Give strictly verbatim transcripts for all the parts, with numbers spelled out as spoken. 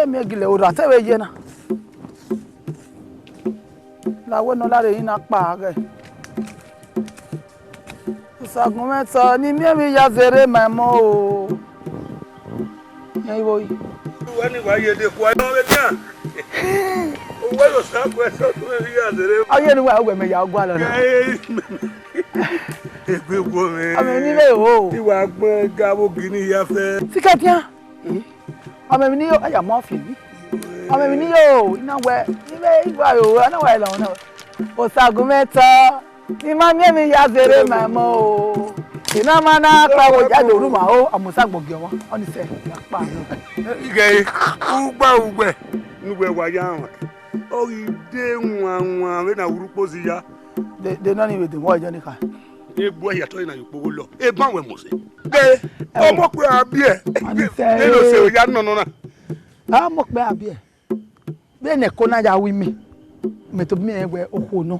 Emiẹn gele orra te vbe ye na. La wẹ ne ọ lare emwi na kpa ghẹ. Osagunmwẹtọ ne miẹn emwi ya zerre ma ẹmọ o. Yan igho yi. Uwẹ ni wa ye de kua yọ vbe dia. Uwẹ lo sa kue so tu emwi ya zerre. Ọ ye ne uwa wẹ mẹ ya gualọ na. Egbe wo mẹ. Amẹ ni vbe ho. Iwa gbọn ga vbe ogini ya fẹ. Sikẹtian. Ọmọ emwi ne I yo, a ya mu fi emwi. Ọmọ emwi ne I yo, I na wẹ, I vbe, I vbe aro, a na wa la ọna. Osagunmwẹtọ, ne ima miẹn emwi ya zerre ma ẹmọ o. I na ma na kpa wo ya do ru ma o, a mu Osagbọn gie ọmwa, ọ ni sẹ, ya kpa nọ. Ighe, ugba ugbẹ, ne uwẹ wa ya rẹn. Ọ ghi de wanwan vbene a ru ukpozi ya. De, de nọ ni vbe de, wọ jẹ ni kha. Egbe ya tọ na ye ukpogho lọ. Eban wẹ mose. Ghe, ọmọ kue a biẹ. Ọni sẹ. Eno se ya nọ nọ na. A mọ kpẹ a biẹ. Vbene ẹko na ya ru imẹ, mẹ tobọ miẹn wẹ okhuo nọ.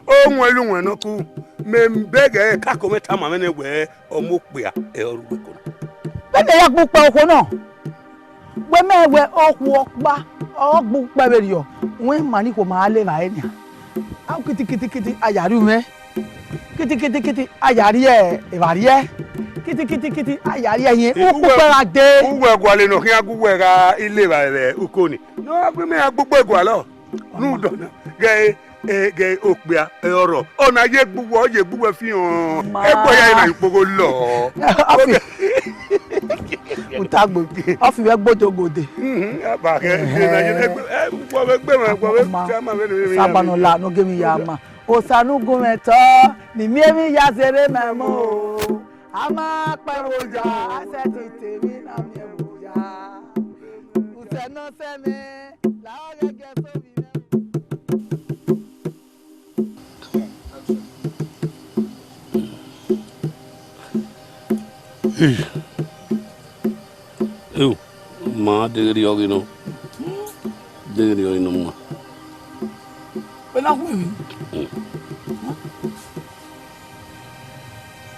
Owẹn lu wẹn nọ ku, mẹ bẹghe ẹre, ka ko mwẹ tama mwẹ nẹ wẹ ọmọ okpia ẹre ọ ru ẹko na. Vbene ya gbe ukpẹ okhuo nọ, wẹ mẹ wẹ okhuo ọkpa, ọ gbe ukpẹ vberriọ, wẹ ma ni khuo ma le evbare nian. A kitikiti kiti a ya rrie umwẹ. Kitikiti kiti a ya rrie evbariẹ. Kitikiti kiti a ya rrie ẹyẹn. Ukpẹ gha dee. Uwẹ gualọ ne ọ khian gu uwẹ gha ile evbare vbe uko ni. Ne ọ gbe mẹ gha gbe ukpẹ gualọ. Rhunmwuda ọna, ghẹ, eh, ghẹ okpia, eh, ọrọ. Ọna ye gbe uwẹ, ọ ye gbe uwẹ fian. Egbe ya na ye ukpogho lọ. Ọfi. Utagbo. Ọfi vbe gbodo gode. Mhm, aba kẹ, eh, na ye egbe, eh, wọ vbe gbe mẹ, wọ vbe tama vbe ni. Sabanọla, ne ogie emwi ya ma. Osagunmwẹtọ, ne I miẹn emwi ya zerre ma ẹmọ o. A ma kpẹ vbe oya, a sẹtin te emwi na miẹn vbe oya. Usẹ ne ọ sẹ mwẹ, la ọ ghẹ gie ẹse ovbi mwẹ. Eo, ma deghẹ rriọ ghi nọ, deghẹ rriọ ghi nọ ma. Wẹ na hu emwi.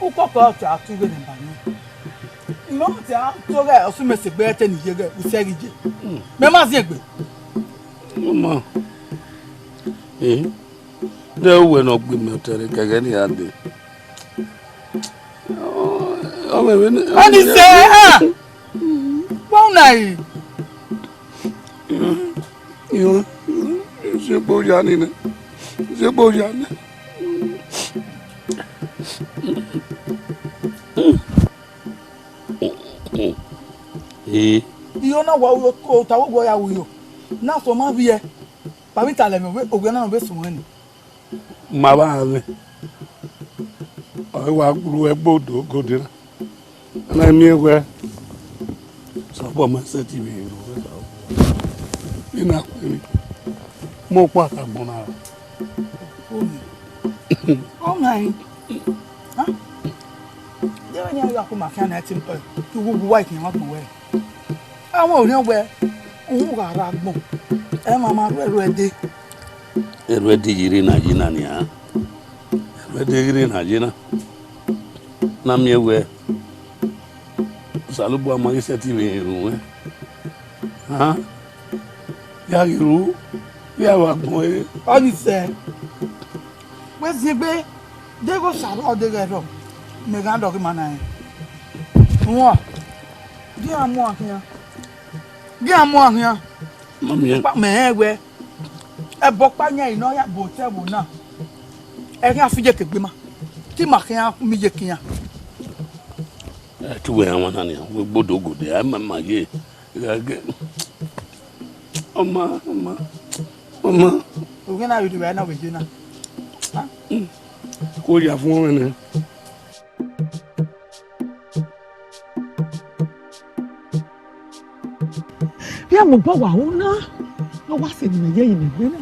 Ukpọkpọ ọtẹn a tu vbe nẹ ba nẹ. Mẹ ọtẹn a to ghẹ ọsẹ mẹ sẹ egbe ẹtẹ ne I ye ghẹ usẹ ghi ye. Mẹ ma ziẹn egbe. Ma. Eh. De uwẹ ne ọ gbe mẹ ọtẹn rre kẹghẹ ne I ra dee. Ọ, ọ mwẹ vbene, ọni sẹ, ah! Wa una ẹre. Iran, iran, zẹ egbe oya ni nẹ. Zẹ egbe oya nẹ. Ee. Iyo na wa ru ota vbe owa ya ru iyo. Na sẹ ọ ma vbiẹ. Kpavbe italẹ mwẹ, ovbi, ovbi ọna nọ vbe sẹ ruẹn ni. Ma vba mwẹ. Ọ wa ru ẹgbodo gode na. A na miẹn wẹ, Osanobua ma sẹtin vbe ru wẹ. I na kue emwi. Mẹ ọkpa ka agbọn na ra. Ọ ma rin. Ha? De vbene iran ya ku ma khian na ẹtin pẹ, te uwu uwa khian ọgbọn wẹ. Avbe orhiọn wẹ, uhunmwu gha rre agbọn, ẹ ma ma ru ẹre ẹde. Ẹre ẹde ye rre na ye na nian. Ẹre ẹde ghi rre na ye na. Na miẹn wẹ, Osanobua ma ghi sẹtin vbe rẹn ru wẹ. Ha? Ya ghi ru, ya vbe agbọn ẹre. Ọni sẹ, wẹ ziengbe, deghẹ Osa rrọọ, deghẹ ẹrrọọ, mẹ gha dọghe ima na rẹn. Wọn, gie iran mu uwa khian. Gie iran mu uwa khian. Ma miẹn. Ọkpa, mẹ rẹn wẹ, ẹbọ ọkpa yan ẹre ne ọ ya bu otọ ẹvbo na. Ẹ khian fi iyeke gbe ima. Te ima khian miẹn iyeke iran. Ẹ te uwẹ rhan ọmwa na nian, wẹ gbodo gode, a ma ma ye. Gha gẹ. Ọma, ọma, ọma. Ovbi na vbe rhie evbare na vbe ye na. Ko ya vuọn mwẹ nẹ. Vbe a mobọ wa ru na, ne ọ wa sẹ ne imẹ ye ẹre ne imẹ gbe na.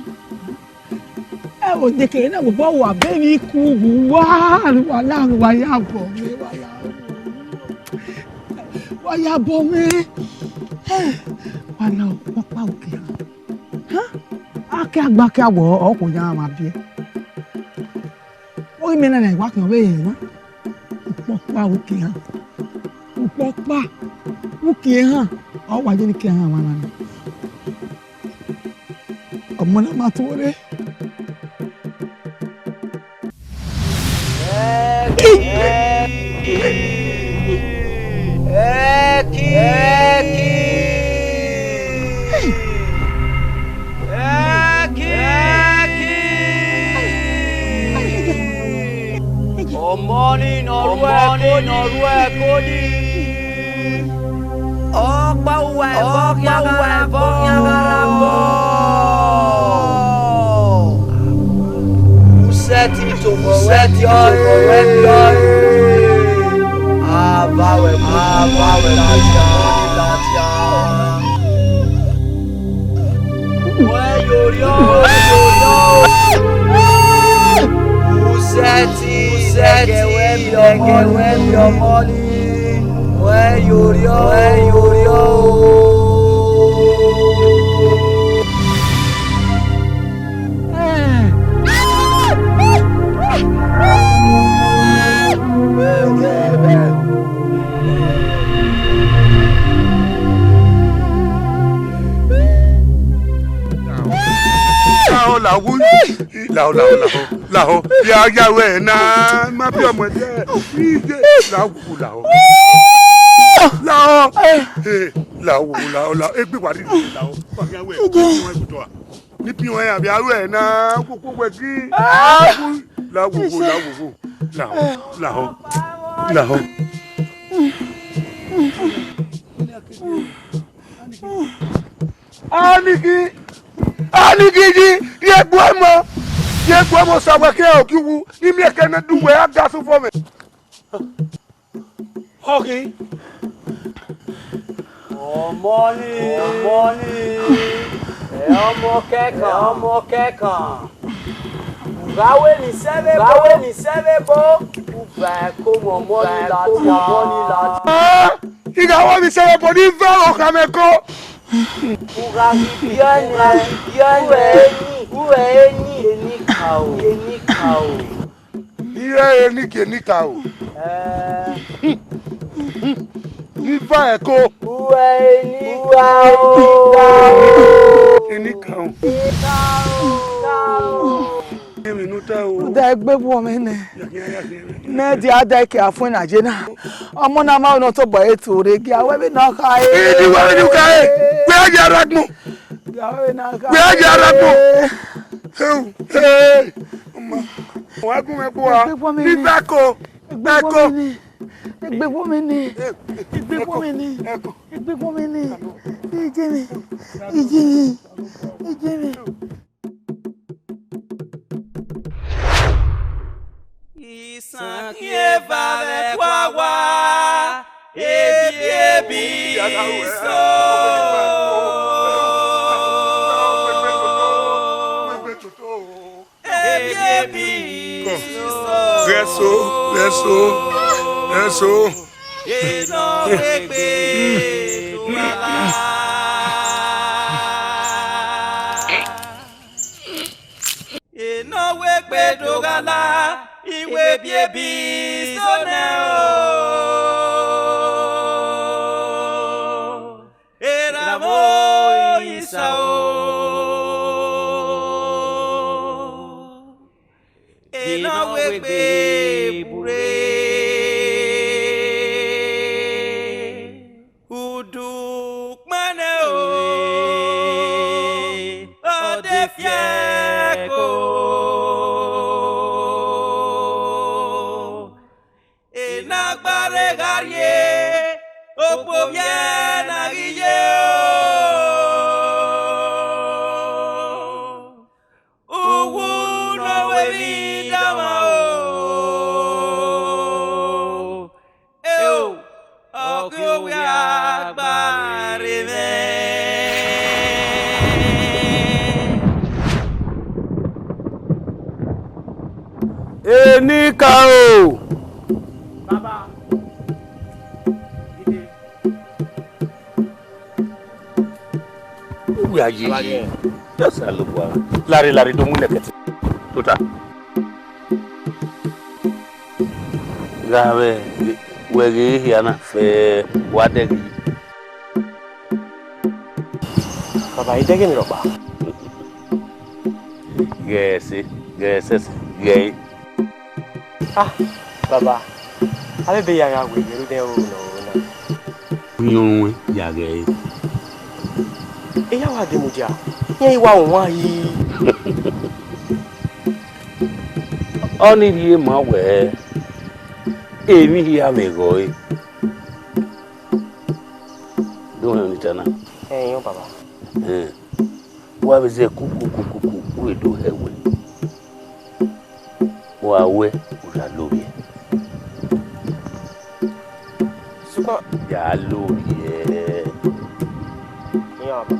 Ẹ, odeke na mobọ wa be vbe iku wu wa, wa la, wa ya bọ mwẹ, wa la, wa ya bọ mwẹ. Ẹ, wa la ọkpa oke ha. Ha? A ke agba ke awọ, ọ kho ya ma biẹ. Ọ ghi miẹn nana, I wa khian ọvbehe na. Ukpọkpa uki ehan. Ukpọkpa uki ehan. Ọ wa ye ne I ke hama na ni. Ọmọ na ma tuorre. Ẹki, ẹki, ẹki, ẹki, ẹki. Ọmọ ni ne ọ ru ẹko ni. Ọkpa uwa ẹvbo khian gha ra bọ. Usẹtin tobọ wẹ biọ, tobọ wẹ biọ. Ava wẹ, ava wẹ ladia, ladia. Wẹ yorriọ, wẹ yorriọ. Usẹtin, usẹtin, ẹgẹ wẹ biọ, ẹgẹ wẹ biọ ọmọ ni. Wẹ yorriọ, wẹ yorriọ o. Lahọ, lahọ, lahọ, lahọ, lahọ, lahọ. Ya, ya wẹ na, ma bi ọmọ ẹdẹ. Iye, lahọ, lahọ. Lahọ. Eh, lahọ, lahọ, lahọ. Egbe wa ri lahọ. Wa ya wẹ. Ni bi wọn ya vbe aro ẹ na, koko wẹ gi. Lahọ, lahọ, lahọ. Lahọ, lahọ. Aniki, aniki yi, rhie egbe ọmọ, rhie egbe ọmọ sa wẹ ke ogiuwu, ne I miẹn ẹkẹ ne du wẹ a ga sufọ mwẹ. Ọghe. Ọmọ ni, ọmọ ni, ẹ ọmọ kẹkan, ẹ ọmọ kẹkan. U gha wẹ ne I sẹ vbe ebo, u gha wẹ ne I sẹ vbe ebo, u ba ẹko mwẹ ọmọ ni ladian, ọmọ ni ladian. Ah, I gha wẹ ne I sẹ vbe ebo ne I va ọkhan mwẹ ẹko. U gha ghi biẹ nẹ, u gha ghi biẹ nẹ, u ẹ i ni, enikaro, enikaro. I rẹn enikaro. Ẹ. Ne I va ẹko. U ẹ i ni, u ẹ i ni. Enikaro. Enikaro. Emwi ne u ta o. Da egbe vbuọ mwẹ nẹ. Ya khian, ya khian. Nẹ dia da eke a fuẹn na ye na. Ọmọ na ma nọ tobọ ẹre tuorre, gia wẹ vbene ọ khare. Ẹ, di wẹ vbene u khare. Wẹ a ya rre agbọn. Gia wẹ vbene ọ khare. Wẹ a ya rre agbọn. Hey, hey. Ọmọ. Wa gun mwẹ gbe ua. Egbe vbuọ mwẹ nẹ. Ni bẹko. Egbe vbuọ mwẹ nẹ. Egbe vbuọ mwẹ nẹ. Egbe vbuọ mwẹ nẹ. Ẹko. Egbe vbuọ mwẹ nẹ. Iye mwẹ. Iye mwẹ. Iye mwẹ. Isan khian eva vbe ẹko awa, ebiebi iso. Ebiebi iso. Rẹso, rẹso, rẹso. Enọ wegbe do gha la. Enọ wegbe do gha la, iwẹ ebiebi iso nẹ o. Erha vbe isa o. Enọ wegbe bure. Udu kpẹnnẹ o, ọ de fiẹko. Ena gba rre gha rrie, okpobia na ghi ye o. Uwu ne ọ ru emwi dama o. Eo, ọ ghi ovbi agbare mwẹ. Enikaro. Baba. Uwẹ a ye yi. Yes, Osanobua. Larre, larre, do mu nẹkẹtẹ. Tota. Gha vbe wẹ ghe hia na fẹ wa dẹghe yi. Baba, I dẹghe emwi rhọkpa. Ghẹ ẹse, ghẹ ẹsẹse, ghẹ ẹre. Ah, baba, avbe ebe ya gha wẹ vbe rre odẹ ẹro ne ọ ro na. Uyọnrẹn ya ghẹ ẹre. Eya wa de mudia, iran i wa wan yi. Ọnii rhie ma wẹẹ, emwi hia mwẹ ghe ọre. Do họn ne I ta na? Ẹn, baba. Ẹn. Wa vbe zẹ kukukukuku, u do hẹ wẹ, wa wẹ u ya lovbiẹ. Sukpọn. Ya lovbiẹ. Iran ba.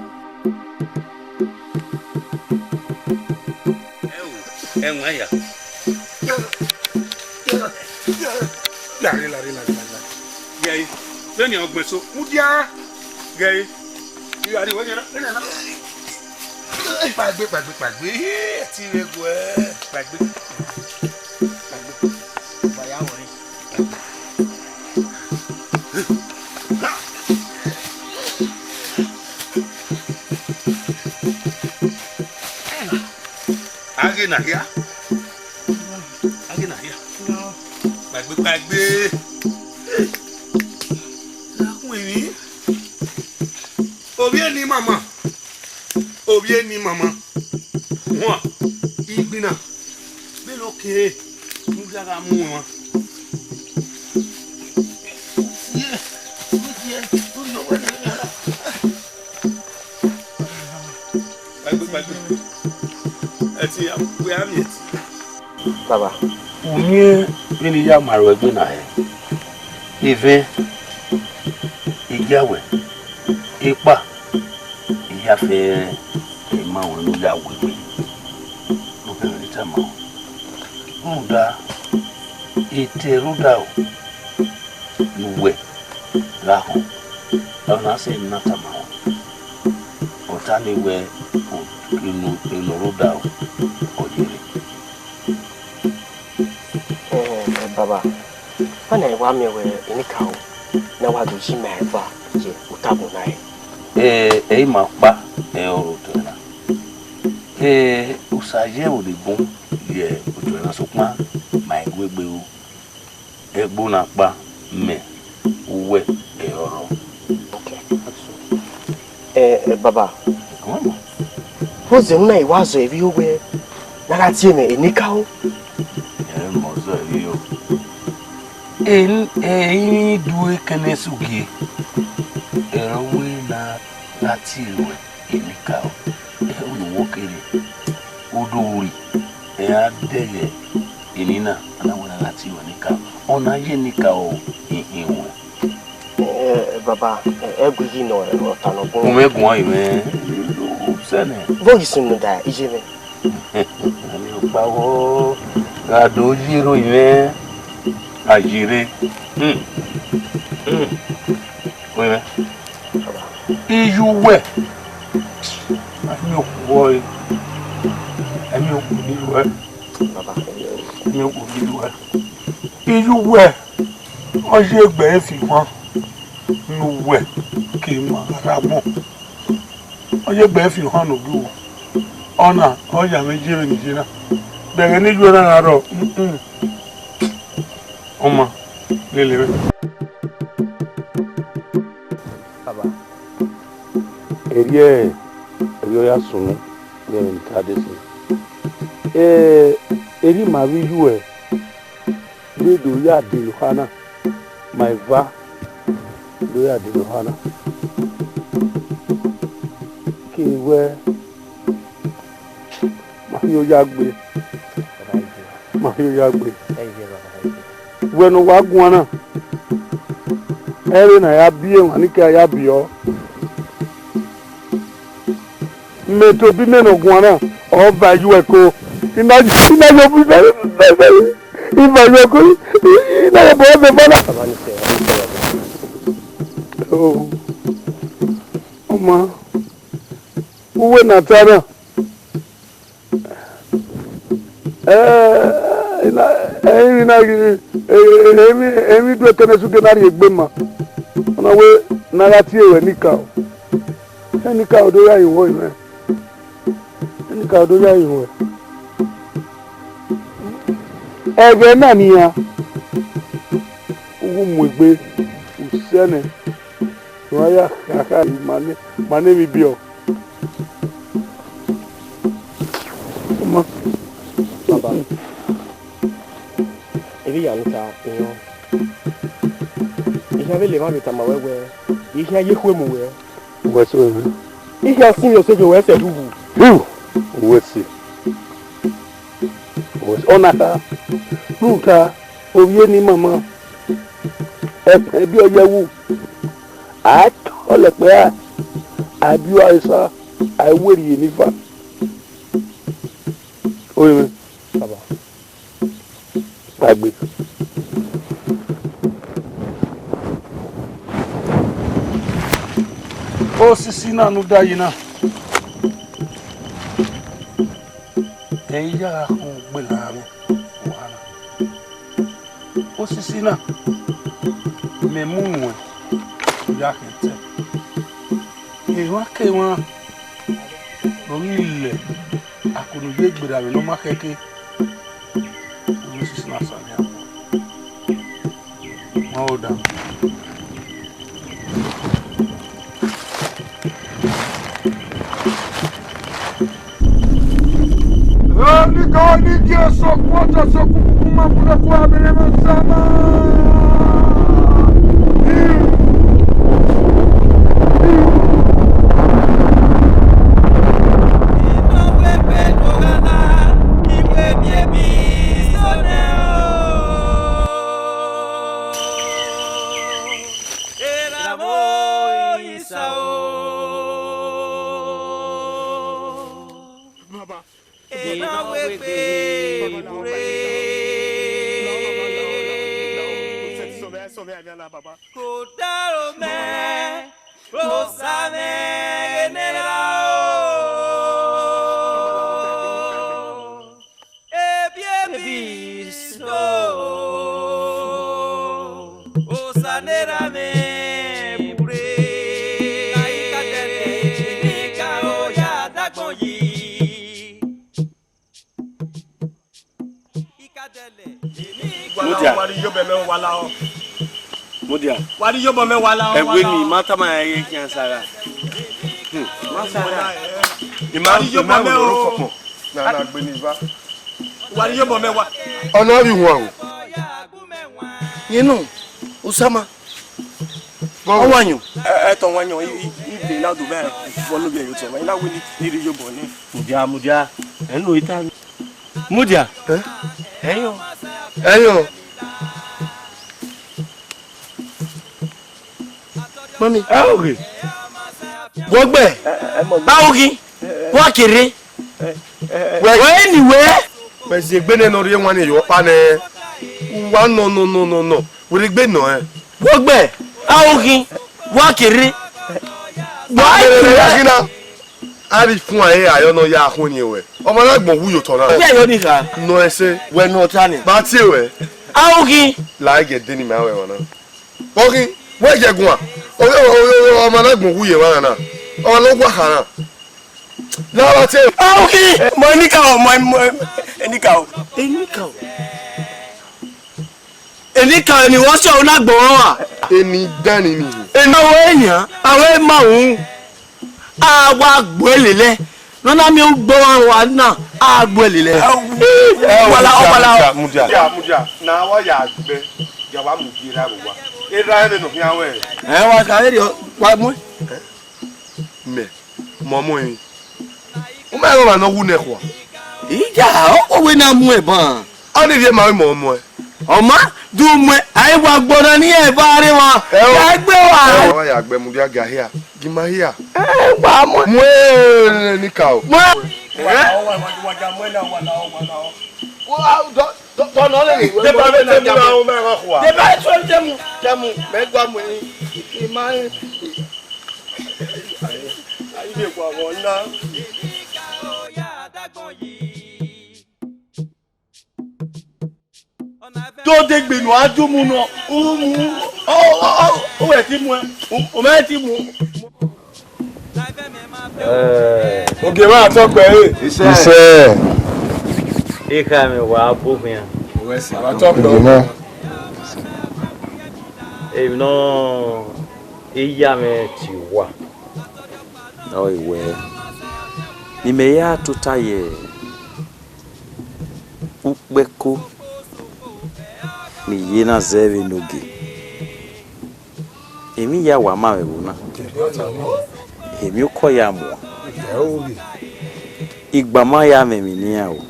Ẹ o, ẹwaẹn ya. Lare, lare, lare, lare, lare. Ghe ẹre, vbene ọ gbẹn so, mudia. Ghe ẹre. Ira ni wẹ nyana, wẹ nyana. Kpaegbe, kpaegbe, kpaegbe. Ẹ ti vbe guẹ. Kpaegbe. Kpaegbe. Wa ya wọre. A ghe na hia. A ghe na hia. Kpaegbe, kpaegbe. Na khu emwi. Ovbi eni mama. Ovbi eni mama. Huan. Igbinna. Vbene ọ kere, ne u ya gha mu emwa. Kpaegbe, kpaegbe. Ẹtin, wẹ a miẹn ẹtin. Baba. U miẹn vbene I ya ma ruẹ egbe na hẹ? Evẹn, igiawẹ, ekpa, I ya fẹ rẹn, ẹ ma ruẹn ne u ya wegbe. Vbene I tama ruẹ. Rhunmwuda, etẹ rhunmwuda o, ne uwẹ gha họn, ọ na sẹ ne a tama ruẹ. Ọ ta ne wẹ, o, enu, enu rhunmwuda o, ọ yerre. Eh, baba, wẹ na wa miẹn wẹ enikaro na wa do yi ima eva ye utagbọn na re? Eh, ẹ i ma kpa, ẹ ọrọre otọ na. Eh, Usa ye ẹvbo ne bun ye otọ na, sokpan ma i gu egbe ru. Egbe na kpa mẹ, uwẹ ẹ ọrọre. Okay. Eh, eh, baba. Come on. Vbọzẹ ne u na i wa zọ evbi owẹ ne a gha tie mwẹ enikaro? Ẹ mọ zọ evbi o. Eni, eni du ekẹnẹ sugie. Ẹre ọ wẹ ne a gha tie ruẹ enikaro. Ẹ, unu wo kere. U do rri, ẹ a dẹghe eni na, a na wẹ ne a gha tie ruẹ enikaro. Ọ na ye enikaro ihin ruẹ. Eh, baba, eh, ẹ gu iyi nọ, eh, ọta nọ bun. U mwẹ guan yi mwẹ, u sẹ nẹ. Vbọ ghi sunu da iye mwẹ? Ani ọkpa vbọ gha do yi ero mwẹ, a yi rre. Hmm. Hmm. Wẹ mwẹ. Iye uwẹ. Ẹmi okhuo ẹre. Ẹmi okhuo ni ruẹ. Baba. Ẹmi okhuo ni ruẹ. Iye uwẹ. Ọ ye egbe ẹre fi họn ne uwẹ ke ma rre agbọn. Ọ ye egbe ẹre fi họn ne ogie uwẹ. Ọna, ọ ya mwẹ ye vbene I ye na. Bẹghe ne iye uwẹ na gha rrọọ, mm, mm. Ọ ma, lele mwẹ. Baba. Erriẹ, erriọ ya sunu, vbene I ka dee sunu. Eh, erriọ ima vbe iye uwẹ. Vbe do ya dee ye oha na, ma eva do ya dee ye oha na. Ke wẹ, ma hi oya gbe, ma hi oya gbe. Wẹ ne ọ wa guan na, ẹre na ya biẹ emwa ni ke a ya biẹ ọ. Mẹ tobọ imẹ ne ọ guan na, ọ va ye uwẹ ko. I na, I na ye obọ imẹ, imẹ, imẹ, I va ye uwẹ ko, I na ye obọ ẹmwẹ eva na. Oh. Ọ ma, uwẹ na ta na. Eh, I na, eh, I na ghi, eh, eh, emwi, emwi du ekẹnẹ sugie na rhie egbe ma. Ọ na wẹ ne a gha tie ruẹ enikaro. Enikaro do ya rinmwẹ mwẹ. Enikaro do ya rinmwẹ mwẹ. Ẹghẹ na nian, u ghi mu egbe, u sẹ nẹ, ne uwa ya khakha ma ne, ma ne emwi biẹ. Ọ ma. Baba, erha ne I ta, I họn. I khian vbe le emwa vbe tama wẹ wẹẹ, I khian ye ekhue mu wẹ. Uwẹ sẹ vbe? I khian sin yọ sẹ vbe wẹ sẹ dughu. Hu! Uwẹ sẹ. Uwẹ sẹ. Ọ na kha. Rhunmwuda, ovbi eni mama, ẹpẹn biẹ ọ ye ẹwu. A tọlọ ẹkpẹ ra, a biẹ aro esa, a i werriẹ eni eva. Orinmwẹ. Baba. Kpaegbe. Osisi na ne u da yi na, ẹ i ya gha khọn ugbẹn ne a mwẹ oha na. Osisi na, mẹ mu ruẹn ya khian tẹ. Emwa ke emwa ne ọ ghi lẹ ako ne u ye gberra vbe ne ọ ma khẹke, osisi na samian. Ma ho dan. Enikaro ni gie sokun, ọ ta sokun, ma bun ẹko a vbe rre vbe Osama. Erha vbe isa o. Baba. Erha vbe egbe ivun rre. Sẹ, sẹ, sẹ, sẹ, baba. Kò daro mẹ, Osa mwẹ ghe ne erha o. Ebi ebi so, Osa ne erha mwẹ bure. Ikadẹlẹ, enikaro ya dagbọn yi. Ikadẹlẹ, enikaro. Mudia. Wa rhie iyobọ mẹ, wa la ọ. Mudia. Wa rhie iyobọ mẹ, wa la ọ, wa la ọ. Ẹwe ni, ma tama ẹre khian sara. Hmm, ma sara. I ma, wa rhie iyobọ mẹ o. Na, na gbe ni va. Wa rhie iyobọ mẹ wa. Ọna vbe ihuan o. Yẹn nọ, Osama. Bọ. Ọ wa yọn. Ẹ, ẹ tọ wa yọn, i, i, i de na do bẹ, vọ lo bẹ yo tọ wa, i na wẹ ni, ni rhie iyobọ nẹ. Mudia, mudia, ẹ no ita. Mudia. Eh? Ẹ yọn. Ẹ yọn. Mami. Ẹ oghe. Wọ gbẹ. Ẹ, ẹ, ẹ, mọ. Ba oghi. Wa kere. Wẹ, wẹ ni wẹ. Wẹ si egbe nẹ ne ọ rhie wan ne yọ ọkpa nẹ. Uwa nọ, nọ, nọ, nọ, nọ. Wẹ rhie egbe nọ ẹ. Wọ gbẹ, a oghi, wa kere. Wa kere. Gina. A rhie fun ẹ, ayọ nọ ya khuẹn ni wẹ. Ọmọ na gbọn wu ye otọ na. Iye ayọ ni kha. Nọ ẹse. Wẹ nọ ta ni. Ba tie wẹ. A oghi. La ẹgẹ de ni ma wẹ wọn na. Oghi, wẹ jẹ guan. Oghi, oghi, oghi, ọmọ na gbọn wu ye wan na. Ọmọ na wa kha na. La ba tie. A oghi. Mọ enikaro, mọ, mọ, enikaro. Enikaro. Enikaro ni wọ si ọna gbọn wa. Eni dan ni ni. Eni wo eyan, a wẹ ma wu. A wa gbe lele. Nana mi ugbo wa wa na, a gbe lele. Ẹ wo, ẹ wo, wala, mudia, wala. Mudia, mudia. Mudia, mudia. Na wa ya gbe, ya wa mu di ra wa. Era ene no hian wẹ. Ẹ wa ka eri wa mu. Mẹ, mọ mọ yin. U ma rẹn ọmwa ne ọ wu nẹ khua. Iya, ọ kọ wẹ ne a mu ẹban. Ọnii rhie ma mọ ọmọ ẹ. Ọ ma, du mu ẹ, a i wa gbọna ni ẹba rre wa. Ẹ o. Ya gbe wa. Ẹ o, ya gbe mudia ga hia. Gi ma hia. Ẹ wa mu. Mu ẹ ni ka o. Mu ẹ. Wa, wa, wa, wa, wa, mu ẹ na, wa na, wa na. Wa, dọ, dọ, dọ nọ lele. Deba vbe temu na, o ma rọ khua. Deba temu, temu, temu. Mẹ gua mu ẹ. Ima ẹ. Ai, vbe wa ghọ na. Tó degbe nọ, a do mu nọ, u mu, ọ, ọ, ọ, u wẹ ti mu ẹ, u, u mẹ ti mu. Ogie mwa tọkpẹ ẹre. Isẹ. Ikha mwẹ wa bo khian. Wa tọkpẹ. Ogie mwa. Emwi nọ, eya mwẹ tie uwa. Ọ wẹ, ne imẹ ya tota ye ukpẹko ne I ye na zẹ vbene ogie. Emwi ya wa ma mwẹ ẹvbo na, emwi okọ ya muan, igbama ya mwẹ emwi ne iran ru.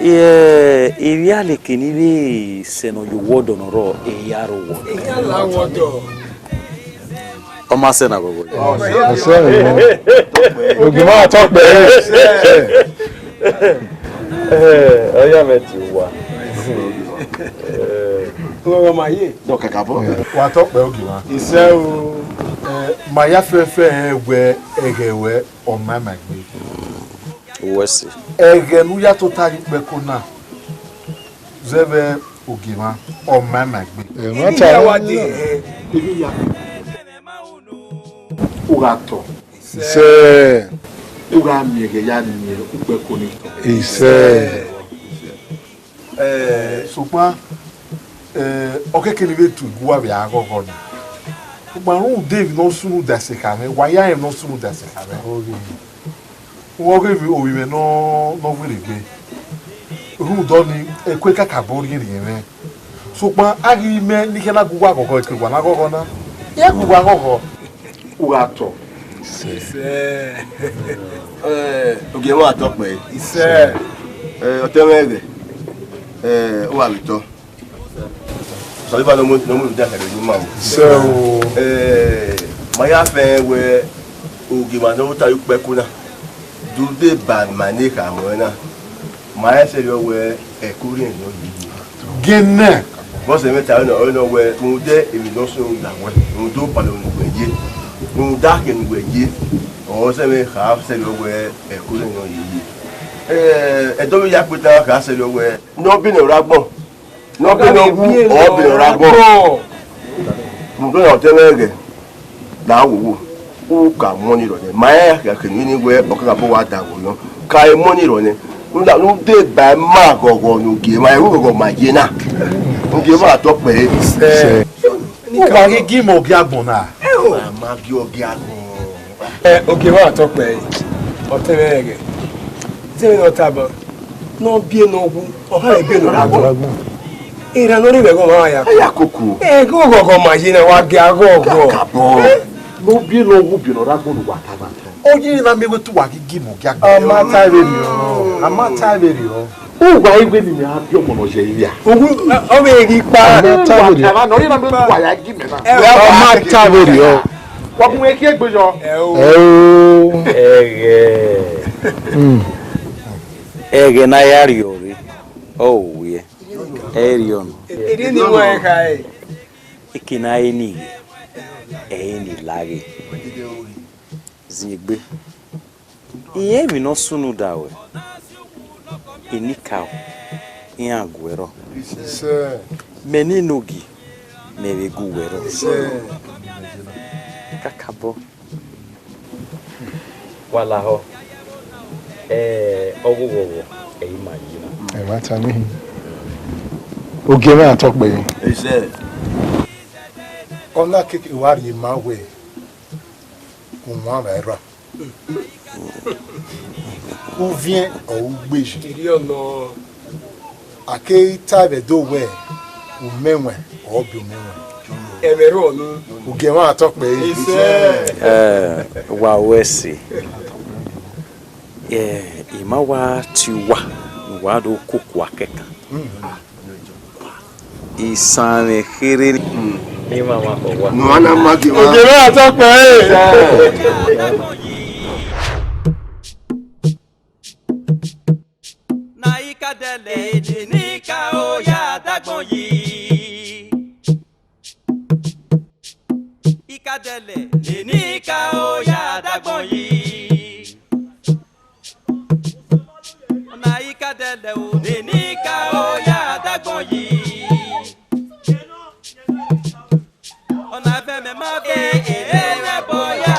Ẹ, ivbialeke ni vbe sẹ ne ọ ye owọdọ ne ọ rrọọ, eya rre owọdọ. Ọ ma sẹ na gogo. Ọ sẹ na. Ogie mwa tọkpẹ ẹre. Ẹ, ọ ya mwẹ tie uwa. Ẹ, ọmọ ma ye. Dọ kakabọ. Wa tọkpẹ ogie mwa. Isẹ o. Ẹ, ma ya fẹfẹ wẹ ẹghẹ wẹ ọ ma ma gbe. Uwẹ sẹ. Ẹghẹ ne u ya tota ye ukpẹko na, zẹ vbe ogie mwa, ọ ma ma gbe. Ẹ, ma ta. Emwi ya wa de, ẹ, emwi ya. U gha tọ. Sẹ. U gha miẹn ẹghẹ ya miẹn ukpẹko ni tọ. Isẹ. Ẹ, sokpan, ẹ, ọ keke ne I vbe tu iguwa vbe aghọghọ na. Sokpan rhunmwuda emwi ne ọ sunu da ẹse kha mwẹ, wa ya rẹn ne ọ sunu da ẹse kha mwẹ. Uwẹ ọghe ovbi mwẹ ne ọ, ne ọ werriegbe. Rhunmwuda ọnii, ẹko kakabọ rhiẹnrhiẹn mwẹ. Sokpan a ghi mẹ ne I khian na gu uwa ghọghọ, ẹko wa na ghọghọ na. I ya gu uwa ghọghọ. U gha tọ. Isẹ. Ẹ, ogie mwa tọkpẹ ẹre. Isẹ. Ẹ, ọtẹn mwẹ ẹghẹ, ẹ, u gha vbe tọ. Sọlọ iba ne ọ mu, ne ọ mu da kẹrẹ ne ima o. Sẹ o. Ẹ, ma ya fẹn wẹ ogie mwa ne ọ tota ye ukpẹko na, do deba ma ne kha mwẹ na. Ma rẹn sẹrriọ wẹ ẹko rhiẹnrhiẹn ọ ye. Gẹnẹ. Bọsẹ mwẹ ta nọ, ọ nọ wẹ, rhunmwuda emwi ne ọ sunu da wẹ, rhunmwuda obọ ne uwẹ ye, rhunmwuda akhẹ ne uwẹ ye, ọ sẹ mwẹ kha sẹrriọ wẹ ẹko rhiẹnrhiẹn ọ ye ye. Ẹ, ẹdẹ ọ vbe ya kpeta kha sẹrriọ wẹ, ne ọ biẹ ne ọ rre agbọn. Ne ọ biẹ ne ọ wu, ọ biẹ ne ọ rre agbọn. Rhunmwuda ọtẹn mwẹ ẹghẹ, la wowo, u ka mu ọnii rrọọ nẹ. Ma rẹn akhiakhiẹ ne wẹ ọ kakabọ wa da gho yọ. Ka mu ọnii rrọọ nẹ. Rhunmwuda, rhunmwuda eba ma ghọghọ ne ogie mwa, ẹre ghọghọ ma ye na. Ogie mwa tọkpẹ ẹre. Ẹ, u wa ghi gi ima ogie agbọn na. Ẹ o, a ma gi ogie agbọn. Ẹ, ogie mwa tọkpẹ ẹre. Ọtẹn mwẹ ẹghẹ. Zẹ vbene ọ tama, ne ọ biẹ ne ọ wu, ọ gha biẹ ne ọ rre agbọn. Erha ne ọ rre vbe ẹghẹ ọmwa ya. Ẹ ya koko. Ẹ, ghọghọ ma ye na, wa gie aghọghọ. Kakabọ. Ne ọ biẹ ne ọ wu biẹ ne ọ rre agbọn ne uwa tama. Ọ ye na miẹn wẹ te uwa ghi gi ima ogie agbọn. A ma ta vberriọ, a ma ta vberriọ. Uwa i wẹ ne imẹ a biẹ ọmọ ne ọ ye ivbia. Uwu, ọ vbe ghi kpa. A ma ta vberriọ. Uwa tama ne ọ ye na miẹn wẹ te uwa ya gi imẹ na. Ẹ, a ma ta vberriọ. Wa gun ẹki egbe yọ. Ẹ o. Ẹ o. Ẹghẹ. Hmm. Ẹghẹ ne a ya rriọ rre, ọ wiẹ. Ẹ i rriọ nọ. Erriọ ni wa kha ẹre. Eke ne a he ni ghe, ẹ i re ni la ghe. Ziengbe. Irẹn emwi ne ọ sunu da wẹ, enikaro, iran gu ẹre rrọọ. Sẹ. Mẹ ne inogie, mẹ vbe gu uwẹ rrọọ. Sẹ. Kakabọ. Wa lahọ, ẹ, ọghoghọghọ, ẹ i ma yi na. Ẹmwata nii. Ogie mwẹ a tọ kpẹre. Isẹ. Ọ na keke wa rhie ma wẹ, uwan vbe ra. Uviẹn ọre ugbeje. Erriọ nọ. A keghi tae vbe Ẹdo wẹ, umẹwaẹn ọre ọ biẹ umẹwaẹn. Ẹmwẹ rrọọ nọ. Ugie mwẹ a tọ kpẹre. Isẹ. Ẹ, wa ru ẹse. Ẹ, I ma wa tie uwa ne uwa do koko akẹkan. Isanmwẹ kherhe ni. Ne ima ma khọ owa. Ne uwa na ma gie uwa. Ogie mwẹ a tọ kpẹre. Na ikadẹlẹ ede ne I ka o ya dagbọn yi. Ikadẹlẹ ede ne I ka o ya dagbọn yi. Ọna ikadẹlẹ o, ede ne I ka o ya dagbọn yi. Ọna vbe mẹ ma vbe ere vbe ẹbọ ya.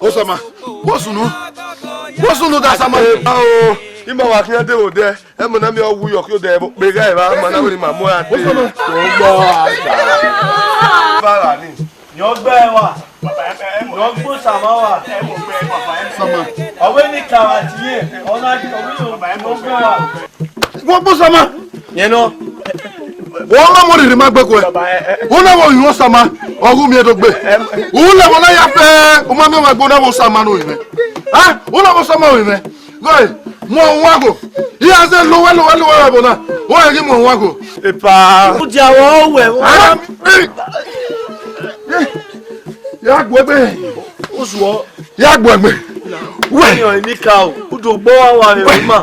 Osama, wo sunu, wo sunu da Osama. Ao, ima wa khian deghẹ odẹ, ẹmọ na miẹn ọ wu yọ khian odẹ vbe okpegha evba, ma na wẹ ne ima mu ra dee. Osama. Vara ni. Yọ gbe wa. Yọ gbe Osama wa. Osama. Ọ wẹ ne I ka vba tie, ọ na, ọ wẹ ne ọ gbe wa. Wo gbe Osama. Yẹn nọ. Wọ́n máa mọ rìrì máa gbẹ́kọ̀ ẹ̀. Wọ́n náà wọ ìwọ́n sàmà, ọ̀hún mi ẹ̀dọ́gbẹ́. Òun lẹ̀wọ̀n náà yà fẹ́, o máa mi wà gbọ́n náà wọ sàmà náà òyìnbẹ́. Ha? Wọ́n náà wọ sàmà òyìnbẹ́. Báyìí, mọ òun wá gò. Ìyá ṣe lówẹ́ lówẹ́ lówẹ́ rẹ̀ bọ̀ náà. Wọ́n yẹ kí mọ òun wá gò. Ipa. Ó di àwọn ọwẹ́. Ara mi. Yà gbọ́ ẹgbẹ́. Ó sùn ọ́. Yà gbọ́ ẹgbẹ́. Wẹ́ẹ̀. Ẹ̀yàn ẹ̀ ní ká o. Ó dùn gbọ́ wá wà rẹ̀ mà.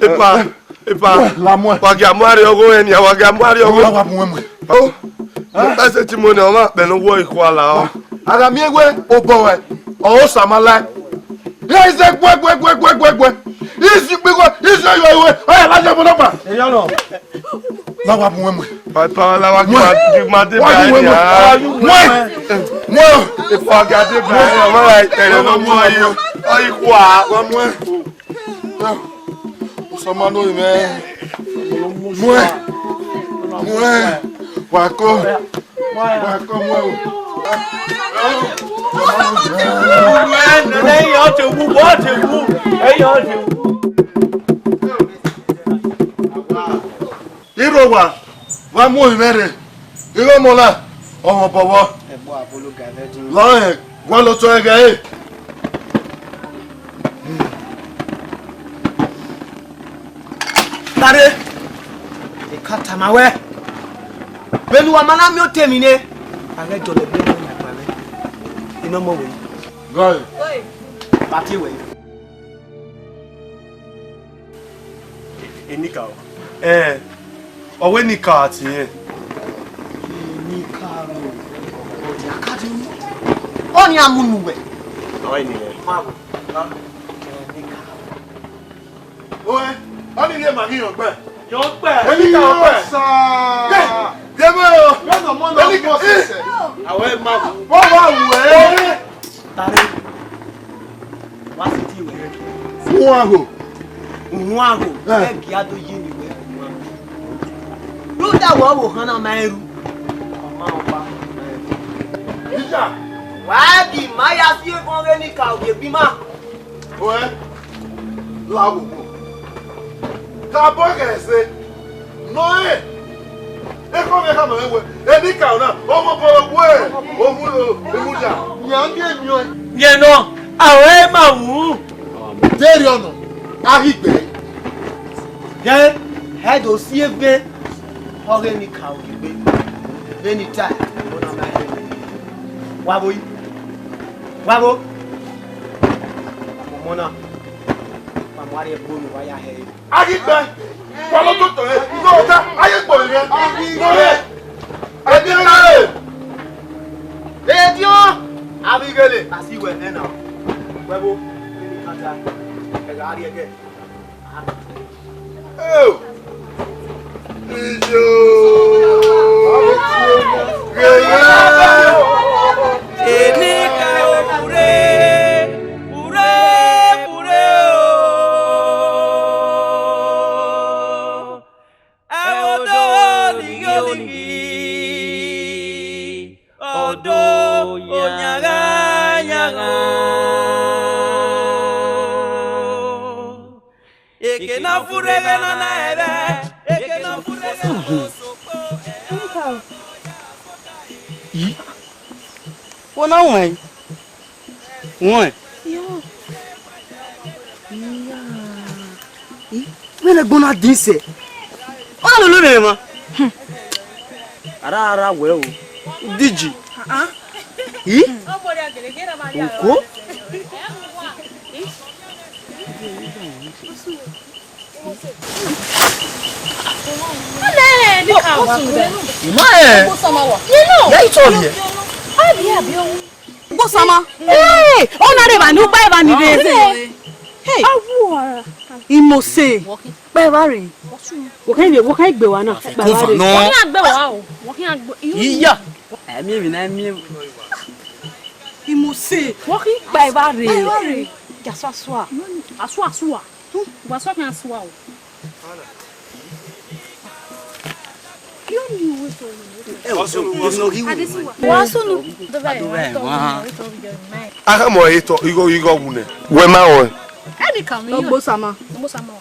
Ipa. Epa, la muẹn. Wa gia muẹn rrie ọgho ẹn nia, wa gia muẹn rrie ọgho. Wa, wa muẹn muẹn. Oh. Ẹse ti mo ne ọmwa kpẹ ne uwu ikhuala ọ. Ara miẹn wẹ obọ ẹ, ọ Osama la. Ye ize gbẹ, gbẹ, gbẹ, gbẹ, gbẹ, gbẹ. Isi gbigbo, isi oyo iwe, ọ ya lajẹ mo nọkpa. Eyọ nọ. La wa muẹn muẹn. Papa, la wa muẹn. Wa gi ma de ba ya. Muẹn. Muẹn. Epa ga de ba ya, ọmwa ra ẹrẹ nọ muẹn. Ọ ikhua. Wa muẹn. Osama no mwẹ. Muẹn. Muẹn. Wa kọ. Wa kọ muẹn o. Ẹyẹ ọtẹ wu, ọtẹ wu. Ẹyẹ ọtẹ wu. Irowa, wa mu ohi mwẹ rre, igho mọ na, ọmwa obọ vbọ. Lọrẹ gualọ otọ ẹghẹ ẹre. Tare, I ka tama wẹ, vbene uwa ma na miẹn otọ emwi nẹ, a ghẹ jọlọ ẹgbẹe mwẹ yan gba mwẹ, I nọ mọ wẹ. Gọe. Ba tie wẹ. Enikaro. Ẹn, ọ wẹ Enikaro tie rẹn. Enikaro. Ọni a mu nu wẹ. Ọ ni rẹ. Ma bo. Enikaro. Oe, ọni rẹ ma ghi yọ gbẹ. Yọ gbẹ. Enikaro gbẹ. Sa. Ye, ye me o. Yọ nọ mọ nọ mọ sẹsẹ. Awẹ ma bo. Bọ wa wẹ. Tare, wa si tie wẹ. Uhuan gho. Uhuan gho. Eh. Ẹ gia do ye ni wẹ. Rhunmwuda wẹ ọvbokhan na ma ru. Ọ ma ọkpa. Ija. Wa gi ma ya si evọn vbe Enikaro gie egbe ima. Oẹ, la wo wo. Ka bọ ghẹ ẹse. Nọ ẹ, ekhọe mwẹ khama mwẹ wẹẹ, Enikaro na, ọ mwẹ obọ vbe omudia. Yan miẹn miẹn. Yẹn nọ, aro ẹre ma wu. Deghẹ ọ nọ, a ghi gbe ẹre. Yẹn, ẹ do si evẹn, ọ ghe Enikaro ghi gbe. Vbene I tae, ọna ma hẹ. Wa vbo yi? Wa vbo? Ọmọ na, ma mu arhiẹ gbe unu, wa ya hẹ ẹre. A ghi gbe, wa lọ toto ẹre, nọ ta, a ye kpọre mwẹ, nọ rẹ, a ghi gbe ẹre. Ediọn, avbe ighele, a si wẹ nẹ na, wẹ vbo, vbene I tae, ẹ gha rrie ẹghẹ. Eo! Iyo! Ghele! Enikaro vbe urre, vbe urre, vbe urre o. Ẹ vbe odọ olighi olighi, odọ oyanghanghan. Eke ne ọ furre ẹghẹ ne ọ na ẹre, eke ne ọ furre ẹghẹ ne ọ na sokpo. Yi. Wo na wọn? Wọn? Yo. Iya. Yi. Vbene ẹgbọn na din sẹ. Ọ na lele mwẹ ma. Ara ara wẹ o. Diji. Ah. Yi. Oko. Ima ẹ. Ya itọ rẹ. Gbosama. Hey, ọ na rre evba ni, u gba evba ni rre. Hey. Imose. Kpa evba rre. Wo khan gbe, wo khan gbe wa na. Kpa evba rre. Wo khan gbe wa o. Wo khan gbe. Iya. Ẹ miẹn emwi na, ẹ miẹn. Imose. Wọ́n kì í gba ìbá rè. Gba ìbá rè. Gba ìbá rè. Gba ìbá rè. Asua, asua. Asua, asua. Hmm, wa asua kan asua o. Wa sunu. Akhama ọre etọ, igho, igho wu nẹ. Wẹ ma rẹn. Ẹnì kan mi. Ogbosama. Ogbosama.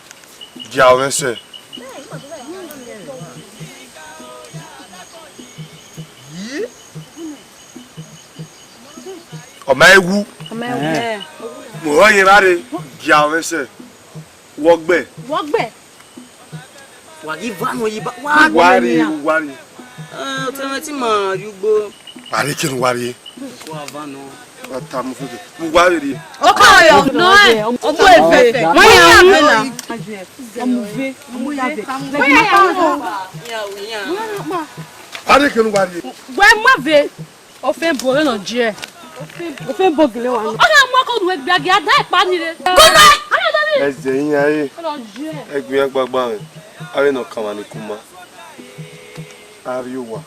Dia mwẹ sẹ. Ọ ma wu. Ọ ma wu. Mu ọre ye evba rre, dia mwẹ sẹ. Wọ gbẹ. Wọ gbẹ. Wa ghi va nọ yi ba, wa. Wa rre, wa rre. Eh, ọtẹn mwẹ ti ma rrie ugbo. Wa rre kenu wa rre. Wa va nọ. Wa ta mu fede. Mu wa rre. Ọkọ yọ, nọ ẹ. Ọgbọ eve. Ma ya ame na. Ọmọ ve, ọmọ ya ve. Ma ya ame na. Wa rre kenu wa rre. Wẹ ma ve. Ofe bo ghe nọ jiẹ. Ofe bo gele wa nọ. Ọ na mu ọkọ nu egbe agia da ẹkpa ni re. Gọnọ. Ẹ zẹ iran re. Ọ nọ jiẹ. Ẹgbin agbagba rẹ. Avbe ne ọ kanmwa ni kuma. Avbe owa.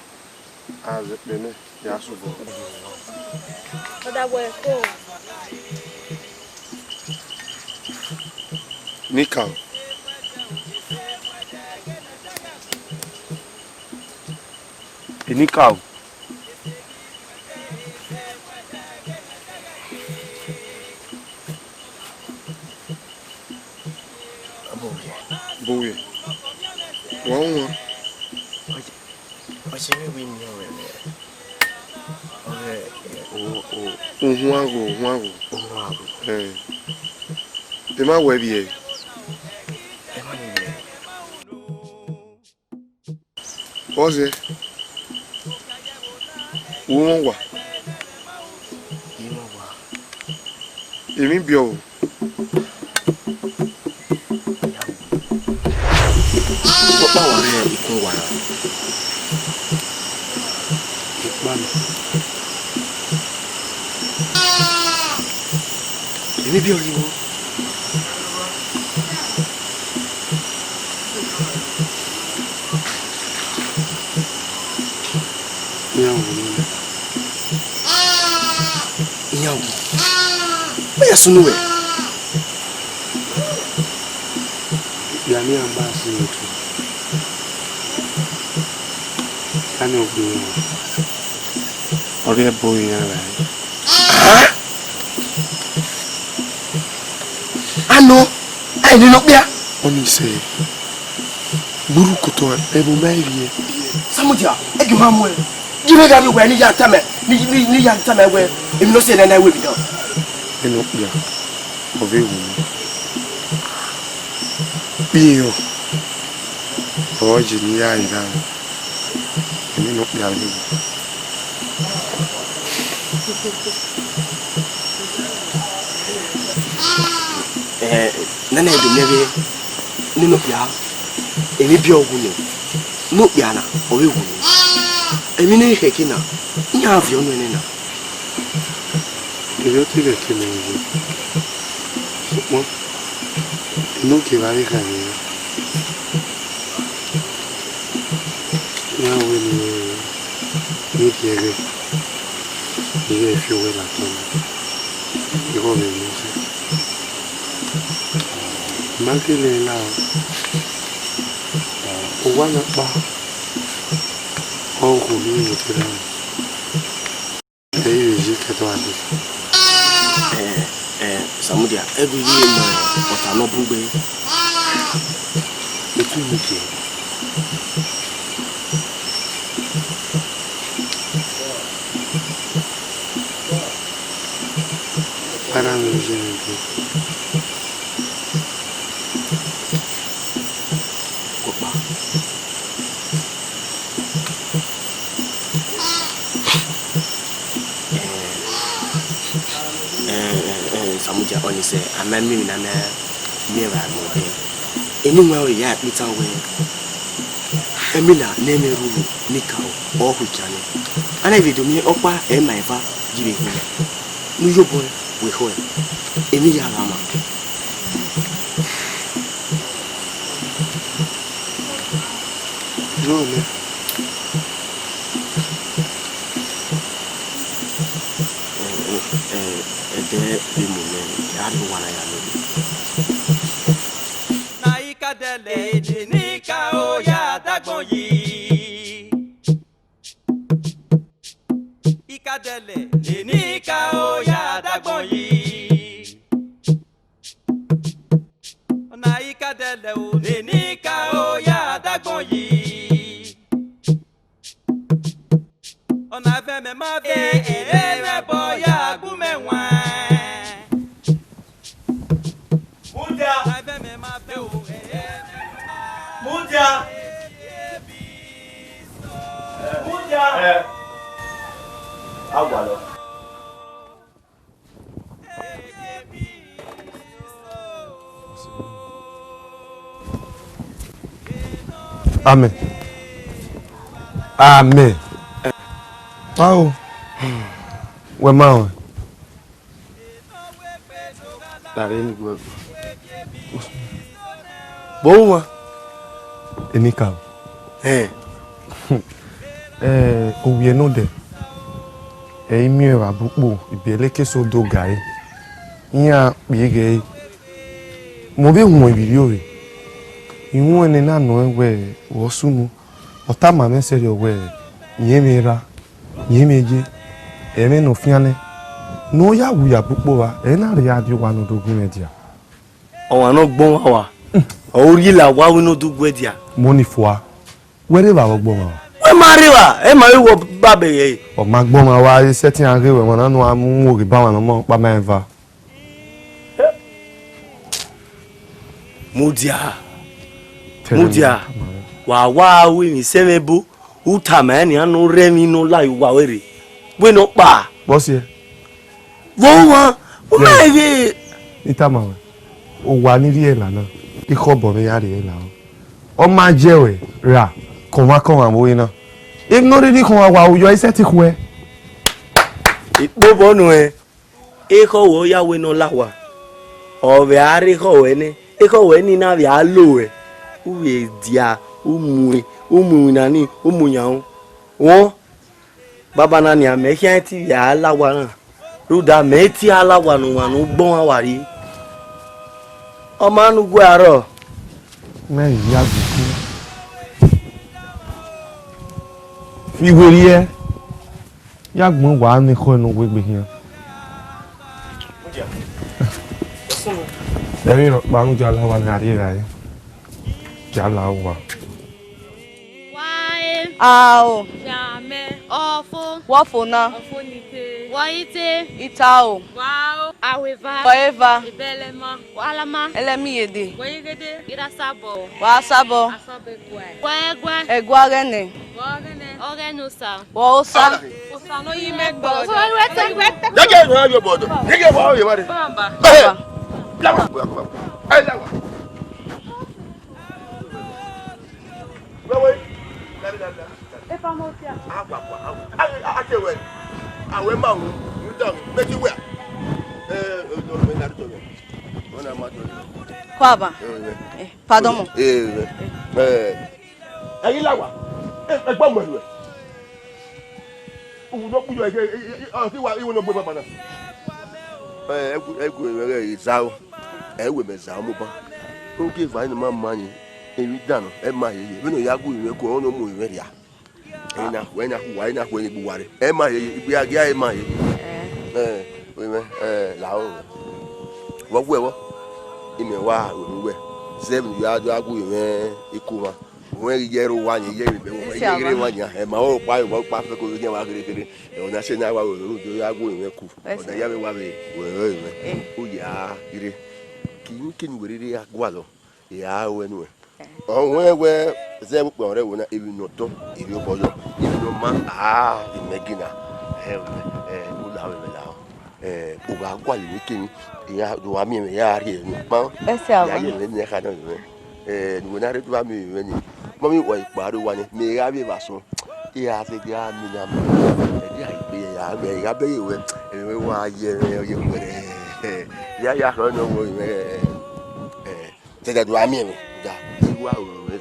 Azẹkpẹ nẹ, ya sẹ obọ. Ọdavwẹ ko. Nikaro. Enikaro. Bowie. Wa wọn. Ọ sẹ vbe wẹ emiọn ruẹ nẹ. Ọ ghẹ, o, o. Uhunmwu agho, uhunmwu agho. Uhunmwu agho. Ẹn. De ma wẹ vbiẹ? Ẹ ma ni vbiẹ. Ọzẹ, wo mwẹ owa. I mwẹ owa. Emwi biẹ o. Ọkpa wa rre ikun wa na. Ikpa na. Emwi biẹ o. Iran wu nẹ. Iran wu. Ọ ya sunu wẹ. Okpia ne iran gba sẹ otu. Ka ne ọ gbe iran. Ọ rhie ẹbọ iran rae. Anọ, a i nene okpia. Ọnii sẹ, gburru kotọ ẹvbo ma i rhie. Samudia, ẹgie ma muẹn. Gie mwẹ gha rrie uwẹ ne I ya tama, ne, ne, ne I ya tama wẹ, emwi ne ọ sẹ nẹ, ne I wẹ emwi nọ. Nene okpia, ọ vbe wu. Kpiẹn, ọ je ne I ya ra. Emwi ne okpia vbe wu. Eh, nana do miẹn vbe nene okpia, emwi biẹ ọ wu nẹ, ne okpia na, ọ vbe wu nẹ. Emwi ne I khẹke na, iran viọ nuẹn nẹ na. Erriọ te ghẹ ke mẹ vbe, sokpan enogie evbare khaemwi na. Iran wẹ ne, ne I rhie ẹghẹ, ne I ghẹ fi owẹ la tọn na, igho vbe emwi ọse. I ma gele la o, owa na kpa, ọ hu ne I vbe te ra. Ẹ i vbe ye kẹdẹ a dee. Eh, eh, Samudia, ẹgwe ye ma ọta ne ọ bun gbe. Etu mu ke. Para mi je mi ke. Kọkpa. Eh, eh, eh, eh, Samudia, ọnii sẹ, a ma miẹn emwi ne a ma miẹn vbe agbọn ọdẹ. Eni wan ọre ya kpe itan wẹẹ, Emina ne ẹmwẹ rhurhu ne Ikaro, ọ khu ikian nẹ. A na vbe do miẹn ọkpa ẹre ma eva yi vbe hin nẹ. Ne u yobọ ẹn, wẹ ekhọe, emwi ya gha ma. Nọ nẹ. Ẹdẹ vbe mu mwẹ, a rhie owa na ya nọ. Na Ikadẹlẹ, ede ne I ka o ya dagbọn yi. Ikadẹlẹ, ede ne I ka o ya dagbọn yi. Ọna Ikadẹlẹ o, ede ne I ka o ya dagbọn yi. Ọna vẹ mẹ ma vẹ, ere mwẹ bọ ya gbe mẹ wan. Mudia. Ọna vẹ mẹ ma vẹ o, ere mwẹ ma Mudia. Mudia. Eh. Agualọ. Amen. Amen. Pao. Wẹ ma họn. Tare ni gbẹ. Bo wa. Eni ka. Eh. Eh, ovbi ẹnodẹ, ẹ i miẹn evba bu ukpo, ibiẹlẹ ke so do ga ẹre. Iran kpie ghe ẹre. Mẹ ovbi ehunmwu ivbi rriọ vbe. I wẹn ne na nọ ẹn wẹẹ, vbe ọ sunu, ọ tama mwẹ sẹrriọ wẹẹ, rẹn mwẹ ra, rẹn mwẹ ye, ẹmwẹ ne ọ fian nẹ, ne ọ ya wu ya bu ukpo vba, ẹ na rhie a die owa ne ọ do gu mwẹ dia. Ọmwa ne ọ gbọmwa wa, ọ rhie la wa wẹ ne ọ do gu ẹdia. Mọ ni fua, wẹ rre evba vbe ọ gbọmwa wa? Wẹ ma rre evba, ẹ ma vbe wọ ba bẹghe ẹre. Ọ ma gbọmwa wa, ẹ sẹtin a ghe wẹ, ọmwa na nọ a mu mu oghe ba ọmwa ne ọ ma ọkpa ma eva. Mudia, Mudia, wa wa ru emwi sẹ mwẹ ebo, u tama ẹn nian ne ọ rre emwi ne ọ la ye uwa ruẹ rre, wẹ ne ọ kpa. Bọsiẹ. Vbe owa, u ma Yes. ghe. I tama ruẹ, owa ni rhie ẹla na, ikhọbọ ne ya rhie ẹla. Ọ ma jẹ ruẹ ra, kọmwa kọmwa vbe ore na. Emwi ne ọ rhirhi khọmwa wa, u yọ i sẹtin khuẹ. Ikpobọ nuẹn. Ekhọe ruẹ ọ ya wẹ ne ọ la owa, ọ vbe a rre ekhọe ruẹ nẹ, ekhọe ruẹ ni na vbe a lo ruẹ, u vbe dia, u mu, u mu iwinna ni, u mu yan ru. Wọn, banbanna nian, mẹ khian i te vbe a la owa na, rhunmwuda mẹ i te a la owa ne ọmwa ne ọ gbọmwa wa rrie. Ọ ma ne uwu arrọọ. Mẹ i ya gbe ikun. Fi werriẹ. Ya gbẹn wa ne ekhọe ne ọ wegbe khian. Ẹmwẹ rhọkpa rhunmwuda la owa ne a rrie evbare, ya la owa. Wa e. Ao. Ya mẹ. Ọfo. Wọfo na. Ọfo ni te. Wọ i te. I tao. Wa o. Aho eva. Wọ eva. Ebẹlẹma. Wa lama. Ẹlẹmi yede. Wọ i ghede. Ghede asabọ. Wa sabọ. Asabọ ẹguae. Wa ẹguae. Ẹguae ọghẹnẹ. Wa ọghẹnẹ. Ọghẹnẹ osa. Wa osa. Osa ne ọ yi mẹ gbọdọ. Dege wa yo bodo. Dege wa yo mare. Bamba. Hey. Lawa. Lawa. Wewe. Epa mo tia. Awa, awa, awa. Aye, a, a, te wẹ. Awẹ ma wu, u da mi. Mẹ ti wẹ. Eh, eh, do me na do me. Ona ma do. Kwaba. Eh, eh. Eh, pardon mo. Eh, eh. Eh. Ayi lawa. Eh, eh, gba mo ẹ. Uwu nọ kpuyọ ẹghẹ, ọ ti wa iwu nọ gbe baba na. Ẹ, ẹgu, ẹgu ẹmwẹ ghẹ zaro, ẹ wẹ mẹ zaro mobọ. Ogieva ne ma ma ni, emwi dan nọ, ẹ ma heye. Vbene ọ ya gu mwẹ ko, ọ nọ mu mwẹ rria. Ẹ na khu, ẹ na khu, ẹ na khu, ẹ na gbe uwa rre. Ẹ ma heye, igbe a gia ẹ ma heye. Ẹ, wẹ mwẹ, ẹ, la o. Vbọ wẹ vbọ, imẹ wa ru wẹ. Zẹ vbene ya do a gu mwẹ eko mwa. Wẹ ghi ye ẹre owa ni, ye ẹre mẹ, wẹ ye ẹre owa ni, ẹ ma o kpa, wẹ kpa fẹ ko ye wa ghere ghere. Ẹ, ọna sẹ ne a wa ru do ya gu mwẹ ku. Ọna ya vbe wa vbe wẹ rẹ mwẹ. U ya rre. Kini kini wẹ rre a gualọ, ẹ a ruẹ nuẹn. Ọ wẹn wẹ zẹ vbe ukpọn rẹ vbo na, emwi ne ọ dọn, emwi obọ yọ, emwi ne ọ ma, a, imẹ gina. Ẹ, ẹ, u la vbe mwẹ la. Eh, u gha gualọ emwi kemwi, I ya do wa miẹn mwẹ, ya rhie emwi kpan. Ẹsẹ ya amwa. Ye mwẹ ne ẹkha nọ mwẹ. Eh, ne uwẹ na rre do wa miẹn mwẹ ni. Mọmẹ, wa ikpa rre owa ni, mẹ gha vbe evba sọn. I gha zẹdẹ a miẹn na mẹ. Ẹ dia ikpe ya mẹ, I gha bẹghe wẹ, emwi wa ye mwẹ, ye wẹ. Eh, ya ya khọ nọ wẹ, eh, eh. Te ẹdẹ do a miẹn mwẹ, da, I wa ru mwẹ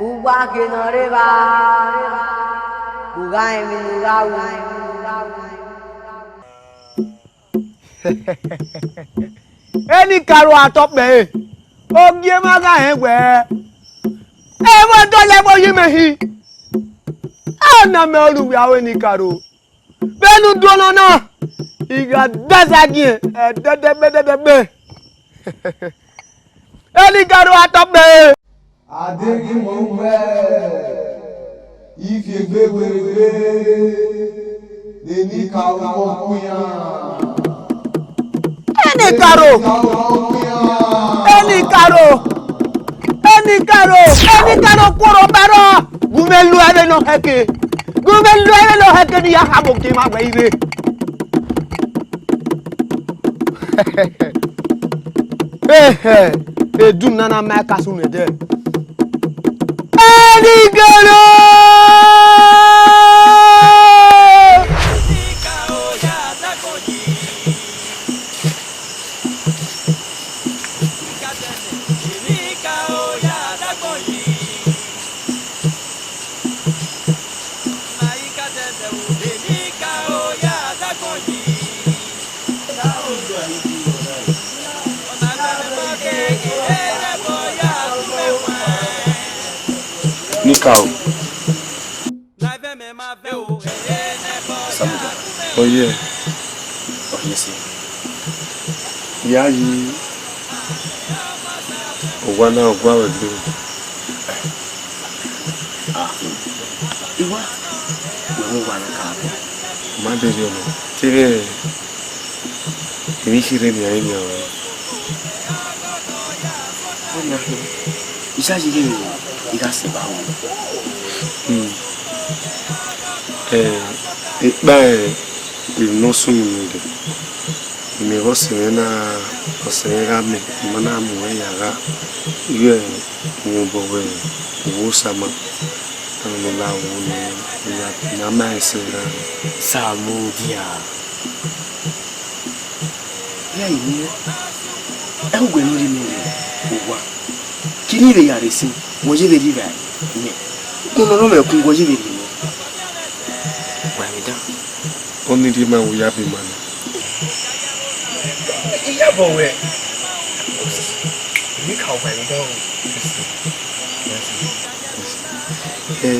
Uwa ke nọ rre evba, u gha rẹn emwi ne u gha ru. Enikaro a tọ kpẹre, ogiemwa gha rẹn wẹẹ, ẹmwẹ dọlẹ vbe oyi mẹ hin. A na mẹ ọrhuwẹ aro Enikaro. Vbene u do nọ na, I gha dazagiẹn ẹdẹdẹgbẹdẹdẹgbẹ. Enikaro a tọ kpẹre. Adeghẹ imẹ wẹ, ifiegbe werriegbe ne Enikaro kọ khuian. Enikaro! Enikaro! Enikaro! Enikaro kuọrọ ọba rrọọ! Gu mwẹ lu ẹre nọ hẹke! Gu mwẹ lu ẹre nọ hẹke ne I ya khama ogiemwa wẹ I rre. Ehẹ, edun na na ma ẹkasu nẹ dẹ. Enikaro! Enikaro. Samuda. Ọye. Ọye sẹ. Ya yi owa na, owa wẹ gbe. Ah, I wa, wẹ mu owa na ka bọ. Ma de rhie ọmọ. Te mwẹ emwi kherhe ne I ra miẹn ruẹ. Ọna, I ya yi ghe I gha sẹ ba ru. Hmm. Eh, ekpa, eh, emwi ne ọ sunu nẹ dẹ. Imẹ vbe ọse mwẹ na, ọse mwẹ gha mẹ, I ma na mu ẹn ya gha. Iyẹ, rhunmwuda wẹ, uwu Osama, ọnii ne ọ la uwu ne, ne a ma ẹsẹ gha. Samudia. Iran yi mwẹ, ẹghẹ uwẹ ne u rhie mẹ rre owa, kiri vbe ya rre sin, wẹ ye vbe rhie evbare mẹ. Ukpọn ne ọ rhọ mwẹ ẹkun, wẹ ye vbe rhie mẹ. Wa emwi dan. Ọnii rhie ma wẹ ya be ima na. Iyabọ wẹ, emwi ka wa emwi dan o. Eh,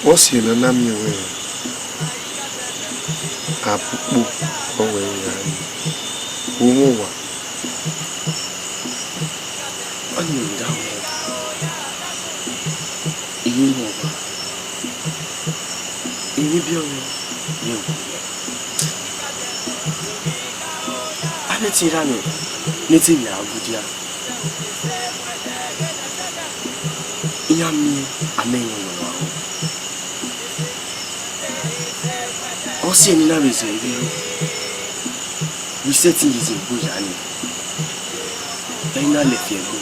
vbe ọse ne a na miẹn wẹ, abukpo ọ wẹ ya re, u mwẹ owa. Ọnii rhunmwuda wẹ, I ghi mwẹ owa, emwi biẹ ọghẹe, rẹn wu. Avbe ẹtin erha mwẹ ne te vbe a gu dia, iran miẹn amẹ yan ọyọnmwa aro. Ọ siẹ ne I na vbe zẹ vbe ru, vbe I sẹtin ye izẹn egbe ya ni, ẹ i na lẹ fi ẹgbe,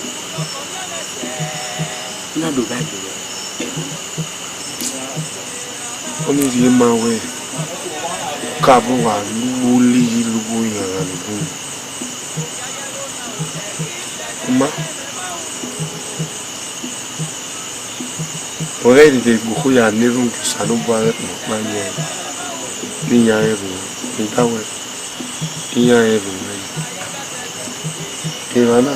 I na do ba egbe mwẹ ẹvbo na. Ọnii rhie ma wẹ, ka vbe wa lugbo lighi lugbo yan gha ne bun. Ma, ọ ghẹ dede gbe okhuo ya ne erhunmwu Osanobua ghẹ kpọkpa yẹn ne iran rẹn vbe, ne I da wẹ iran rẹn vbe mwẹ yi. Emwa na,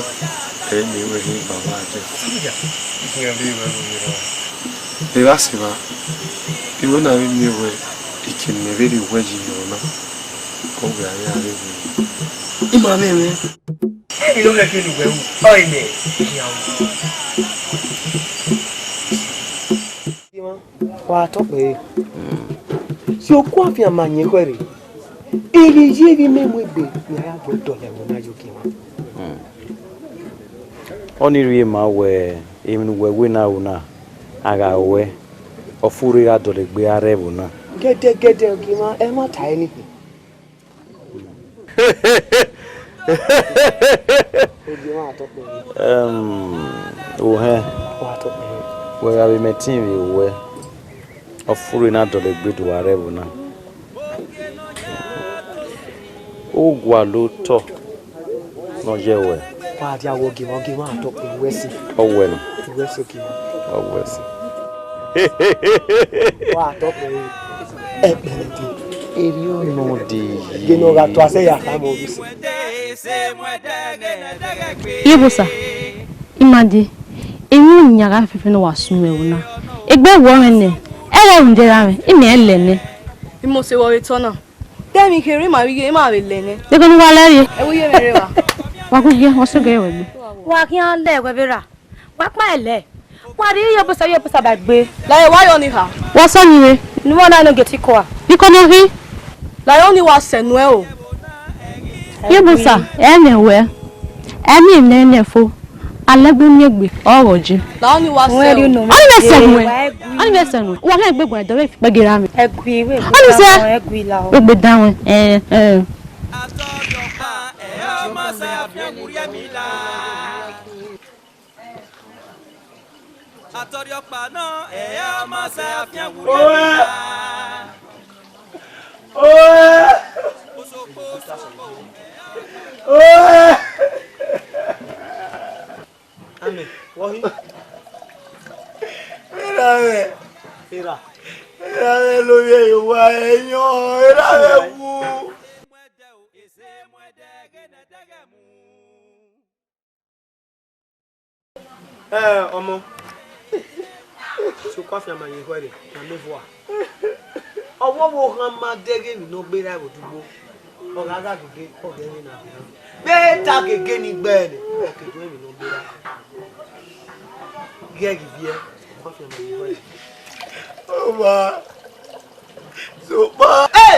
ẹ i miẹn wẹ iran ba wa jẹ. Evba sẹ evba, I wẹ na vbe miẹn wẹ ike ne imẹ vbe rhie owẹ yi yọ na, ọ wẹ a ya rre vbe. I ma mwẹ mwẹ. Emwi ne ọ khẹke ne uwẹ ru, ọ i mẹ khian ru. Wa tọ kpẹre. Si oku afianma yẹn khẹ rre. Iri yi ghi mẹ mu egbe ne a ya gu dọlọ ẹvbo na ye ogiemwa. Ọnii rhie ma wẹ emwi ne uwẹ wẹ na ru na, a gha ruẹ, ọ furre gha dọlegbe a rre ẹvbo na. Gẹdẹgẹdẹ ogiemwa, ẹmwata ẹre nihẹn. Ogiemwa tọ kpẹre. Ẹm, ohẹn, wa tọ kpẹre. Wẹ gha vbe mẹ ẹtin vbe ruẹ, ọ furre na dọlegbe do a rre ẹvbo na. U gualọ otọ ne ọ yẹ ruẹ. Wa dia wẹ ogie mwa, ogie mwa a tọ kpẹre wẹ ẹse. Ọ wẹ nọ. Wẹ ẹse ogie mwa. Ọ wẹ ẹse. Wa tọ kpẹre. Ẹkpẹlẹde. Erriọ nọ dee. Ghe ne ọ gha tọ asẹ ya khama ovbi sẹ. Iyebosa, ima dee, emwi ne iran gha fẹfẹ ne ọ wa sunu ẹvbo na. Egbe wọọ mwẹ nẹ, ẹghẹ rhunmwuda erha mwẹ, imẹ i lẹ nẹ. Imose vbe ọ vbe tọ na. Te emwi kherhe ima vbe ghe, ima vbe lẹ nẹ. Deghe ne uwa lẹ rrie. Ẹ wo ye mwẹ rre evba. Wa gu gie, wa sẹ gẹ wẹ gbe. Wa khian lẹ wẹ vbe ra. Wa kpa ẹlẹ. Wa rhie Iyebosa, Iyebosa ba egbe. La ye wa yọ ni kha. Wa sẹ ọni re. Ne uwa na nọ geti kua. Ikọ ne ọ khin. La ye ọni wa sẹ nuẹ o. Iyebosa, ẹ nẹ wẹ. Ẹ miẹn emwi ne ẹ nẹ fo. Alẹgbe miẹn egbe, ọ ghọ je. La ọni wa sẹ o. Ọni vbe sẹ nuẹ. Ọni vbe sẹ nuẹ. Wa ghẹ egbe guan dọ vbe fi kpẹgẹ ra mwẹ. Ẹ gui, wẹ Ọni sẹ. Ẹ gui la o. Wẹ gbe dan wẹ. Ẹ, ẹ. Atọrhiọkpa nọ, ẹ, ọmọ sẹ afian wurriẹ. Oe! Oe! Oe! Amẹ, wọ hin. Erha mwẹ. Erha. Erha mwẹ lo vbe yo wa ẹyọn, erha mwẹ wu. Ẹ, ọmọ, sokpan afianma ye ekhọe rre, ne a miẹn vua. Ọvbọvbokhan ma dẹghe emwi ne ọ gberra ẹvbo dugbo, ọ gha gha gege, ọ ghe emwi na gberra. Vbe ta gege ni gbe nẹ, ọ ke do emwi ne ọ gberra. Ghẹ ghi viẹ, sokpan afianma ye ekhọe rre. Owa, sokpan. Ẹ,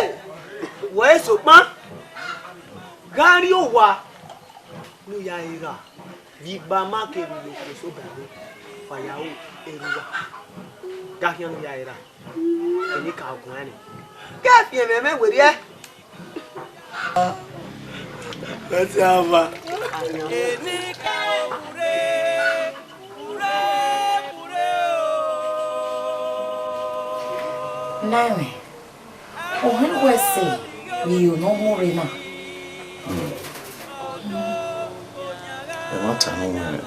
wẹ sokpan, gha rrie owa. Ne u ya re ra, vbe igba ma kevbe iyeke eso ba ẹre, wa ya ru erha uwa. Ghẹ khian ne u ya re ra, eni ka guan nẹ. Ghẹ fian ẹmwẹ mwẹ werriẹ. Ghẹ tie ava. Eni ka ru re, ru re, ru re o. Nai mwẹ. Ọ họn wẹ ẹse vbe iyo ne ọ mu rre na. Ẹmwata ne u wẹnrẹn,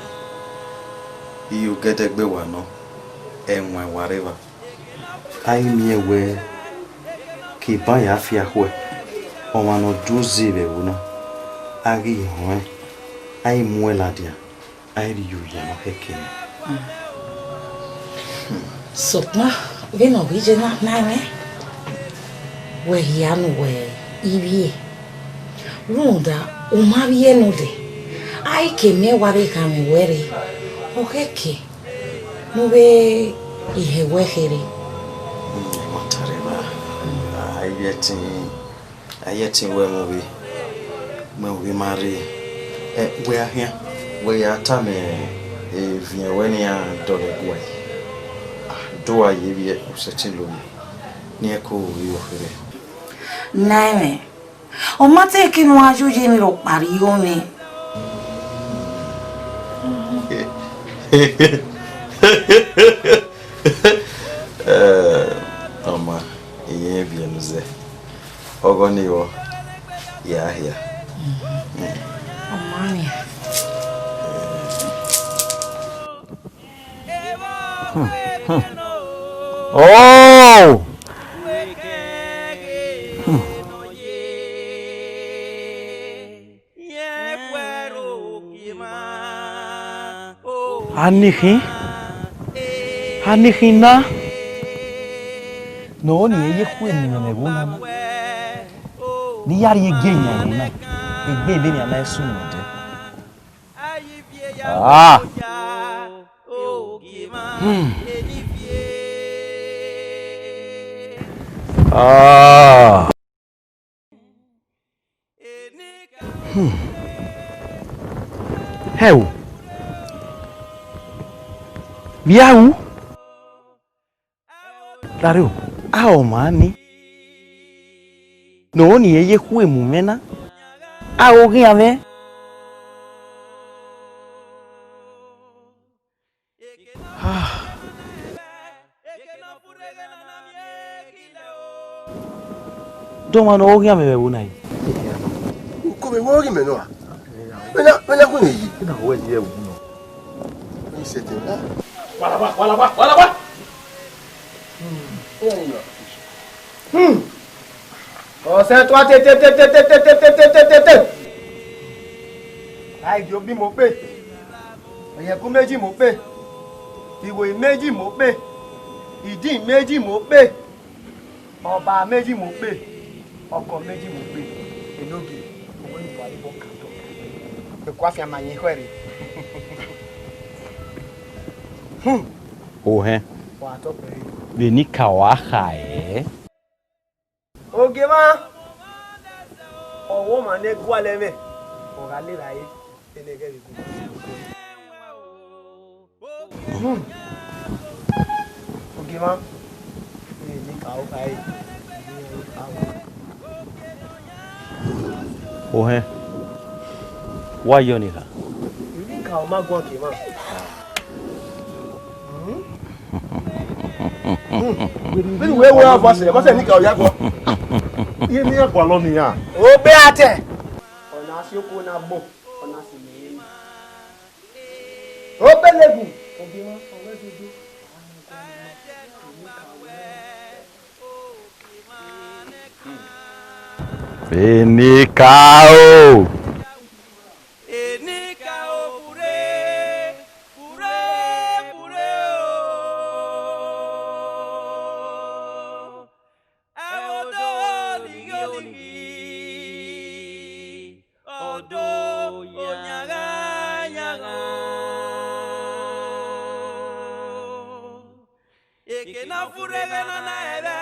iyo gẹdẹgbe wa nọ, ẹwaẹn wa rre evba. A i miẹn wẹ, ke eban ya fia khuẹ, ọmwa ne ọ do ze vbe ẹvbo na, a ghi họẹn, a i mu ẹn ladian. A i rhie oya ne ọ khẹke nẹ. Sokpan vbene ọ ghi ye na na mwẹ, wẹ hia ne uwẹ ivbiẹ, rhunmwuda u ma vbiẹ nodẹ, a i ke miẹn wa vbe khanmwẹ wẹ rre, ọ khẹke ne u vbe ihe wẹ kherhe. Ẹmwata rre evba, a i vbiẹ ẹtin. A i ẹtin wẹ mwẹ ovbi, mwẹ ovbi ma rre. Ẹ, wẹ a khian, wẹ ya tama eviẹn wẹ ne iran dọlọ guẹ. A do a ye vbiẹ, u sẹtin lo mwẹ, ne iran ko ru iro kherhe. Nai mwẹ, ọ ma te ke ne uwa yo ye emwi rhọkpa rrie ọnrẹn. Ẹ, ọ ma, I ye vbiẹ ne u zẹ. Ọghọ nii vbọ, ya hia. Ọ ma nian. Oh! A ni khin, a ni khin na, ne ọ ni ye khu emu mwẹ vbe ẹvbo na na, ne I ya rhie gie yan ẹvbo na, egbe vbene a na sunu odẹ. Ah. Hmm. Ah. Hmm. Hẹ o. Vbe a ru? Daro, a ọmwa ni. Ne ọ ni ye khu emu mwẹ na. A oghian mwẹ. Ah. Dọmwa ne ọ ghian mwẹ vbe ẹvbo na yi. Uko vbe wẹ ọ ghi mẹ nọ a? Vbene, vbene a khu ne yi. Ena wẹ ye ẹwu nọ. Ni sẹtin na. Walaba, walaba, walaba. Hmm. Ọsẹ tua te te te te te te te te te te te. Ai, gie obi mo kpe. Ọyẹku meji mo kpe. Iwe meji mo kpe. Idin meji mo kpe. Ọba meji mu okpe, ọkọ meji mu okpe, enogie, owẹ ne uwa vbe ka otọ. Eku afianma yin ekhọe rre. Hmm. Ohẹn. Wa tọ kpẹre. Vbe eni ka wa kha ẹre? Ogie mwa, ọ wẹ ọmwa ne gualọ ẹmwẹ, ọ gha le evbare, ẹnẹ ghẹ vbe gu. Hmm. Ogie mwa, eni ka o kha ẹre. Ohẹn, wa yọ ni kha. Eni ka o ma guan gie mwa. Hmm. Vbene uwẹ wẹ ọbọsẹ, ọbọsẹ eni ka o ya guan. Iye ne iran gualọ ne iran. Ogbe atẹ. Ọna si oko na gbọn, ọna si mẹ. Obelegun. Ogie mwa, ọ wẹ dodo. Enikaro. Enikaro pure, pure, pure o. Ẹ odọ olighi olighi, odọ oyangan yangan. Eke ne ọ furre ghẹ ne ọ na ẹre,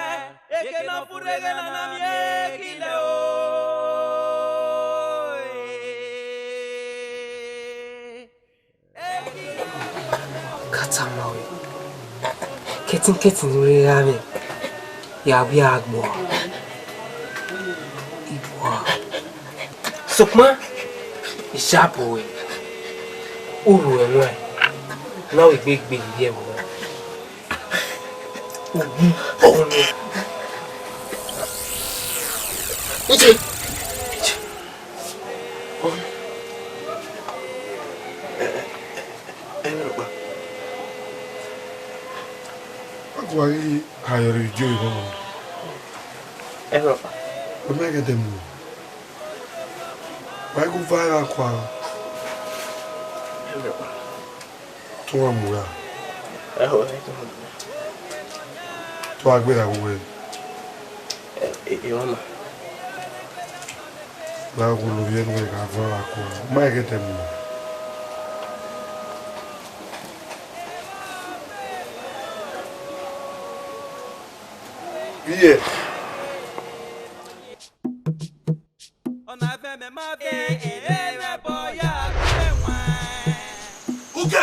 eke ne ọ furre ghẹ ne ọ na miẹn ekilẹ o. Ka tama ruẹ, kẹtin kẹtin ne u rre gha mwẹ, ya wia gbe uwa. Igua. Sokpan, iyabọ ruẹ, u ru ẹwaẹn ne ọ vbe gbe gbe ye ẹvbo. Uwu ọmọ. Iye. Ẹmwẹ ọkpa. A gu a ghi ha yọ rre idio vbe ọmọ. Ẹmwẹ ọkpa. Ọ ma ghẹ dẹ mu. Wa gu va ra kua. Ẹmwẹ ọkpa. Tụn a mu gha. Ẹhọ, ẹ tụn a mu gha. Tụn a gberra vbe uwẹ. Ẹ, ẹ, ẹ, ọmọ. Wa gu lovbiẹ ne uwẹ gha vọn ra kua. Ma ghẹ dẹ mu. Vbiẹ. Uke!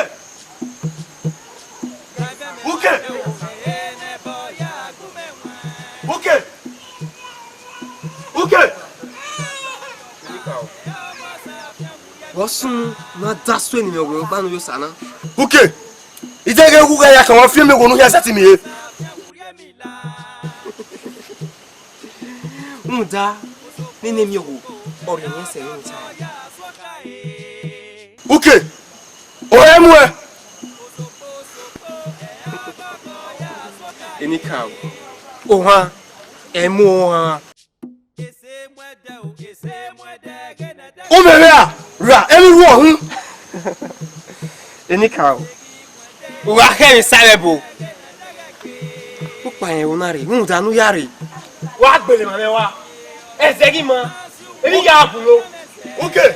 Uke! Uke! Uke! Vbọ sunu ne a da suẹn ne imẹ wẹ ọkpa ne u yo sa na? Uke! Idẹghe wu gha ya kan wa fi emiọnrhiẹn unu hia sẹtin miẹn. Rhunmwuda, nene emiọnrhiẹn ọrọre ne sẹ vbene I tae. Uke, ọre muẹn. Enikaro, ohan, ẹ mu ohan. Umẹmwẹ a, ra emwi ru ọhun. Enikaro, u gha khẹ emwi sa vbe ẹbo. U kpa rẹn ẹvbo na rre, rhunmwuda ne u ya rre. Wa gbele emwa mwẹ wa. Ẹzẹ ghi ma, emwi ya bu lo. Uke.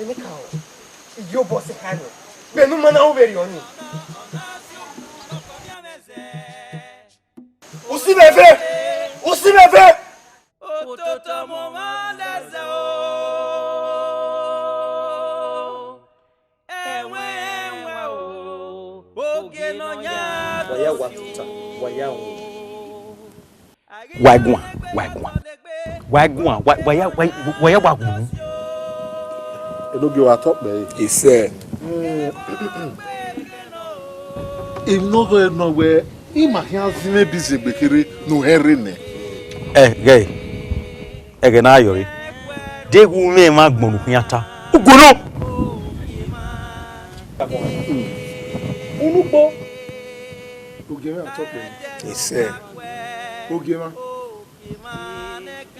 Enikaro, iyobọ sẹ kha nọ. Vbene u ma na ru vberriọ nii. Usimẹvbe! Usimẹvbe! Ototọ mu ọmwa lẹzẹ o. Ẹwẹn ẹwẹn o, ogie ne ọ yan. Wa ya wa tuta, wa ya wu. Wa guan, wa guan. Wa guan, wa, wa ya, wa, wa ya wa wu. Enogie wa tọ kpẹre. Isẹ. Emwi ne ọ rre nọ wẹ, ima khian zinmwi ebi zegbe kherhe ne u hẹn rre nẹ. Ẹ, ghẹ, ẹghẹ ne a yọ re. Deghẹ u mwẹ emwa agbọn ne u khian ta, u guọnọ. kpo. Ogiemwa Atọkpẹ. Isẹ. Ogiemwa.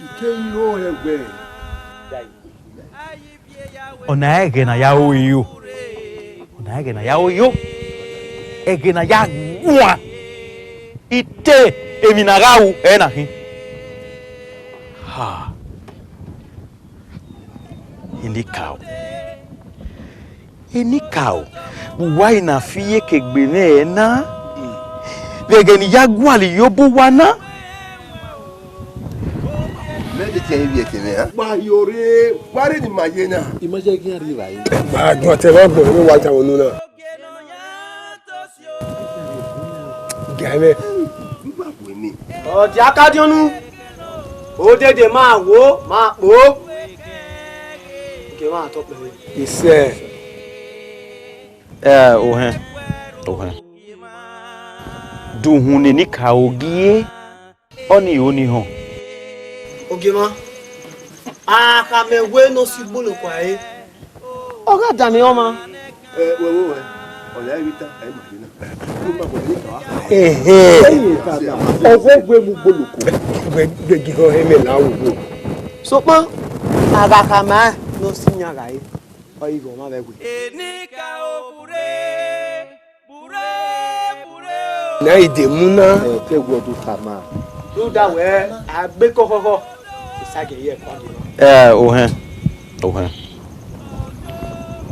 Ike iro hẹ wẹ. Ọna ẹghẹ ne a ya ru iyo. Ọna ẹghẹ ne a ya ru iyo. Ẹghẹ ne a ya guan. Ite emwi ne a gha ru, ẹre na khin. Ha. Enikaro. Enikaro, vbe uwa i na fi iye ke egbe mwẹ na, vbe ẹghẹ ne I ya gualọ iyobọ uwa na. Mẹ de tie ẹre vbe ẹtẹ mwẹ, a? Wa hiọrre, wa rre ne ima ye na. I ma ye ghi a rri evbare. Wa guan otọ vbe agbọn ne wa tama unu na. Gie mwẹ. Ọ dia ka diọn unu. Odede ma wo, ma kpo. Gie mwẹ Atọkpẹ. Isẹ. Ẹ, ohẹn, ohẹn. De uhunmwu ne Enikaro gie, ọnii ro ni họn. Ogiemwa, a khama wẹ ne ọ si igboloko ẹre, ọ gha danmwehọ ọmwa. Ẹ, wẹ, wẹ, wẹ, ọ ya vbe ta, ẹ ma ye na. Ehe. Ọ ghe gu emu igboloko. Wẹ, wẹ, gie họn ẹmwẹ la wo wo. Sokpan, a gha khama ne ọ si yan gha re, ọ i ghe ọmwa vbe ẹwe. Na i de mu na. Ẹ, te wẹ ọ do khama. Rhunmwuda wẹ, a gbe kọkhọkhọ, I sa gie ẹre ye ẹko agie na. Ẹ, ohẹn, ohẹn.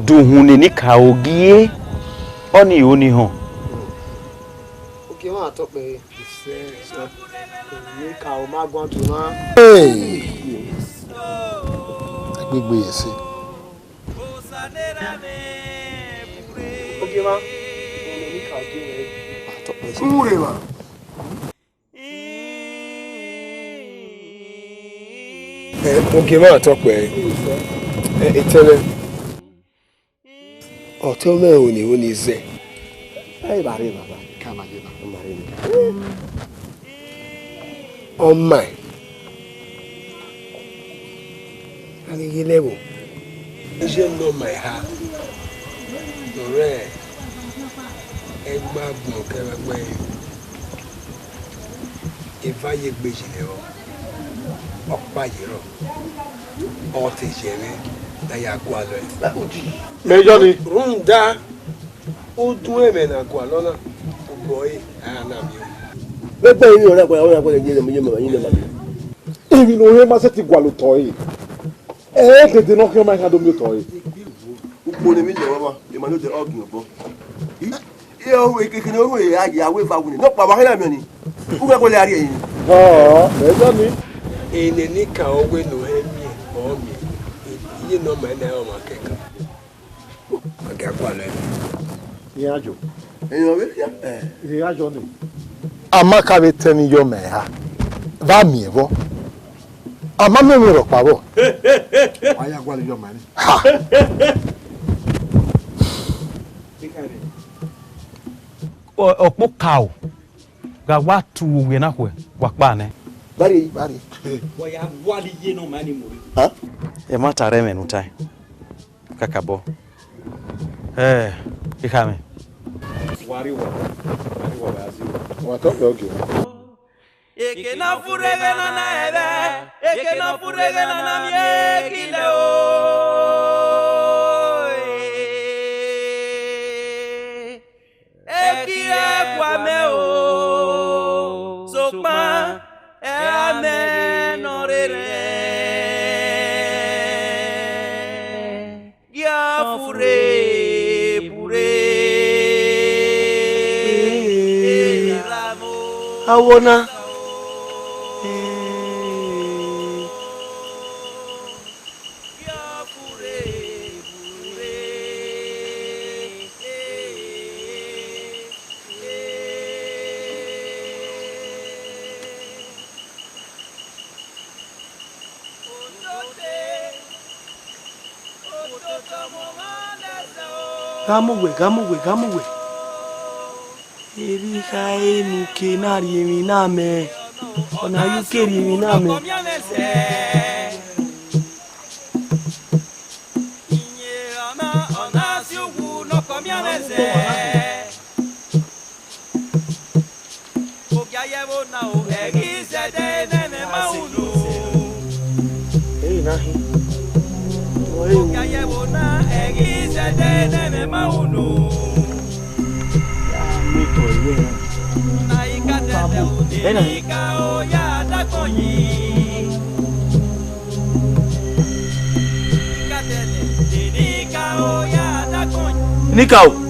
De uhunmwu ne Enikaro gie, ọnii ro ni họn. Ogiemwa Atọkpẹ. Enikaro ma guan tuan. Hey! Agbegbe ye ẹse. Ogiemwa, Enikaro gie mwẹ. Atọkpẹ. Ure wa. Ẹ, Ogiemwa Atọkpẹ. Ẹ, etẹn mwẹ. Ọtẹn mwẹ ro ni, ro ni zẹ. Ẹ, evbare, baba. Ka ma ye na. Ọ ma rre nẹ. Ọ ma. A ghi ghi lẹ vbo? Iye ne ọ ma eha, ne ọ rre ẹgbẹe agbọn kevbe ẹgbẹe eva ye egbe ye ẹre, ọkpa ye rrọọ, ọ te ye ẹmwẹ ne a ya gualọ ẹe. Mẹ yọ ni. Rhunmwuda, udu ẹmwẹ ne a gualọ na, obọ ẹre a na miẹn. Vbe egbe emwi ọna, ọna wẹẹ ye ne, ye ne, ye ne. Emwi ne ọ rre ma sẹtin gualọ otọ ẹre. Ẹ, dede ne ọ khian ma khian do miẹn otọ ẹre. Ukpo ne emwi ye ọmwa, emwa ne ọ dẹ ọgiẹn obọ. Ẹ, ọ ru ekeke ne ọ ru ẹre, a ya wẹ eva wuni. Nọkpa wa khian na miẹn ọnii. U gha gualọ a rrie ẹre. Ọ, ẹ yọ ni. Ene ni ka ọ wẹ ne ọ hẹ miẹn, ọ miẹn. Iye ne ọ ma nẹ, ọ ma kẹkan. A gha gualọ ẹre. Iran yo. Iran vbe ya. Iran yo ni. A ma ka vbe tẹ emwi ye ọmọ eha, vbe a miẹn vbọ. A ma miẹn emwi rhọkpa vbọ. Wa ya gualọ ye ọmọ ni. Ha! Ọ, ọkpokaro gha wa tu owiẹ na khuẹ, wa kpa nẹ. Bari, bari. Wa ya gualọ iye ne ọ ma ni mu rre. Ha? Ẹ ma ta rẹ ẹmwẹ ne u tae. Kakabọ. Ẹ, ikha mwẹ. Wa rri uwa, wa rri uwa, wa ya zẹ uwa. Wa tọ kpẹ ogie. Eke ne a furre ghe na na ẹvẹ, eke ne a furre ghe na na miẹn gilẹ o. Eki ẹkua mẹ o, sokpan ẹ a mẹ nọ rere. Gia furre, furre. Awo na. Gha mu wẹ, gha mu wẹ, gha mu wẹ. Erha I kha re ne u ke na rhie emwi na mẹ, ọ na ye u ke rhie emwi na mẹ. Nika o.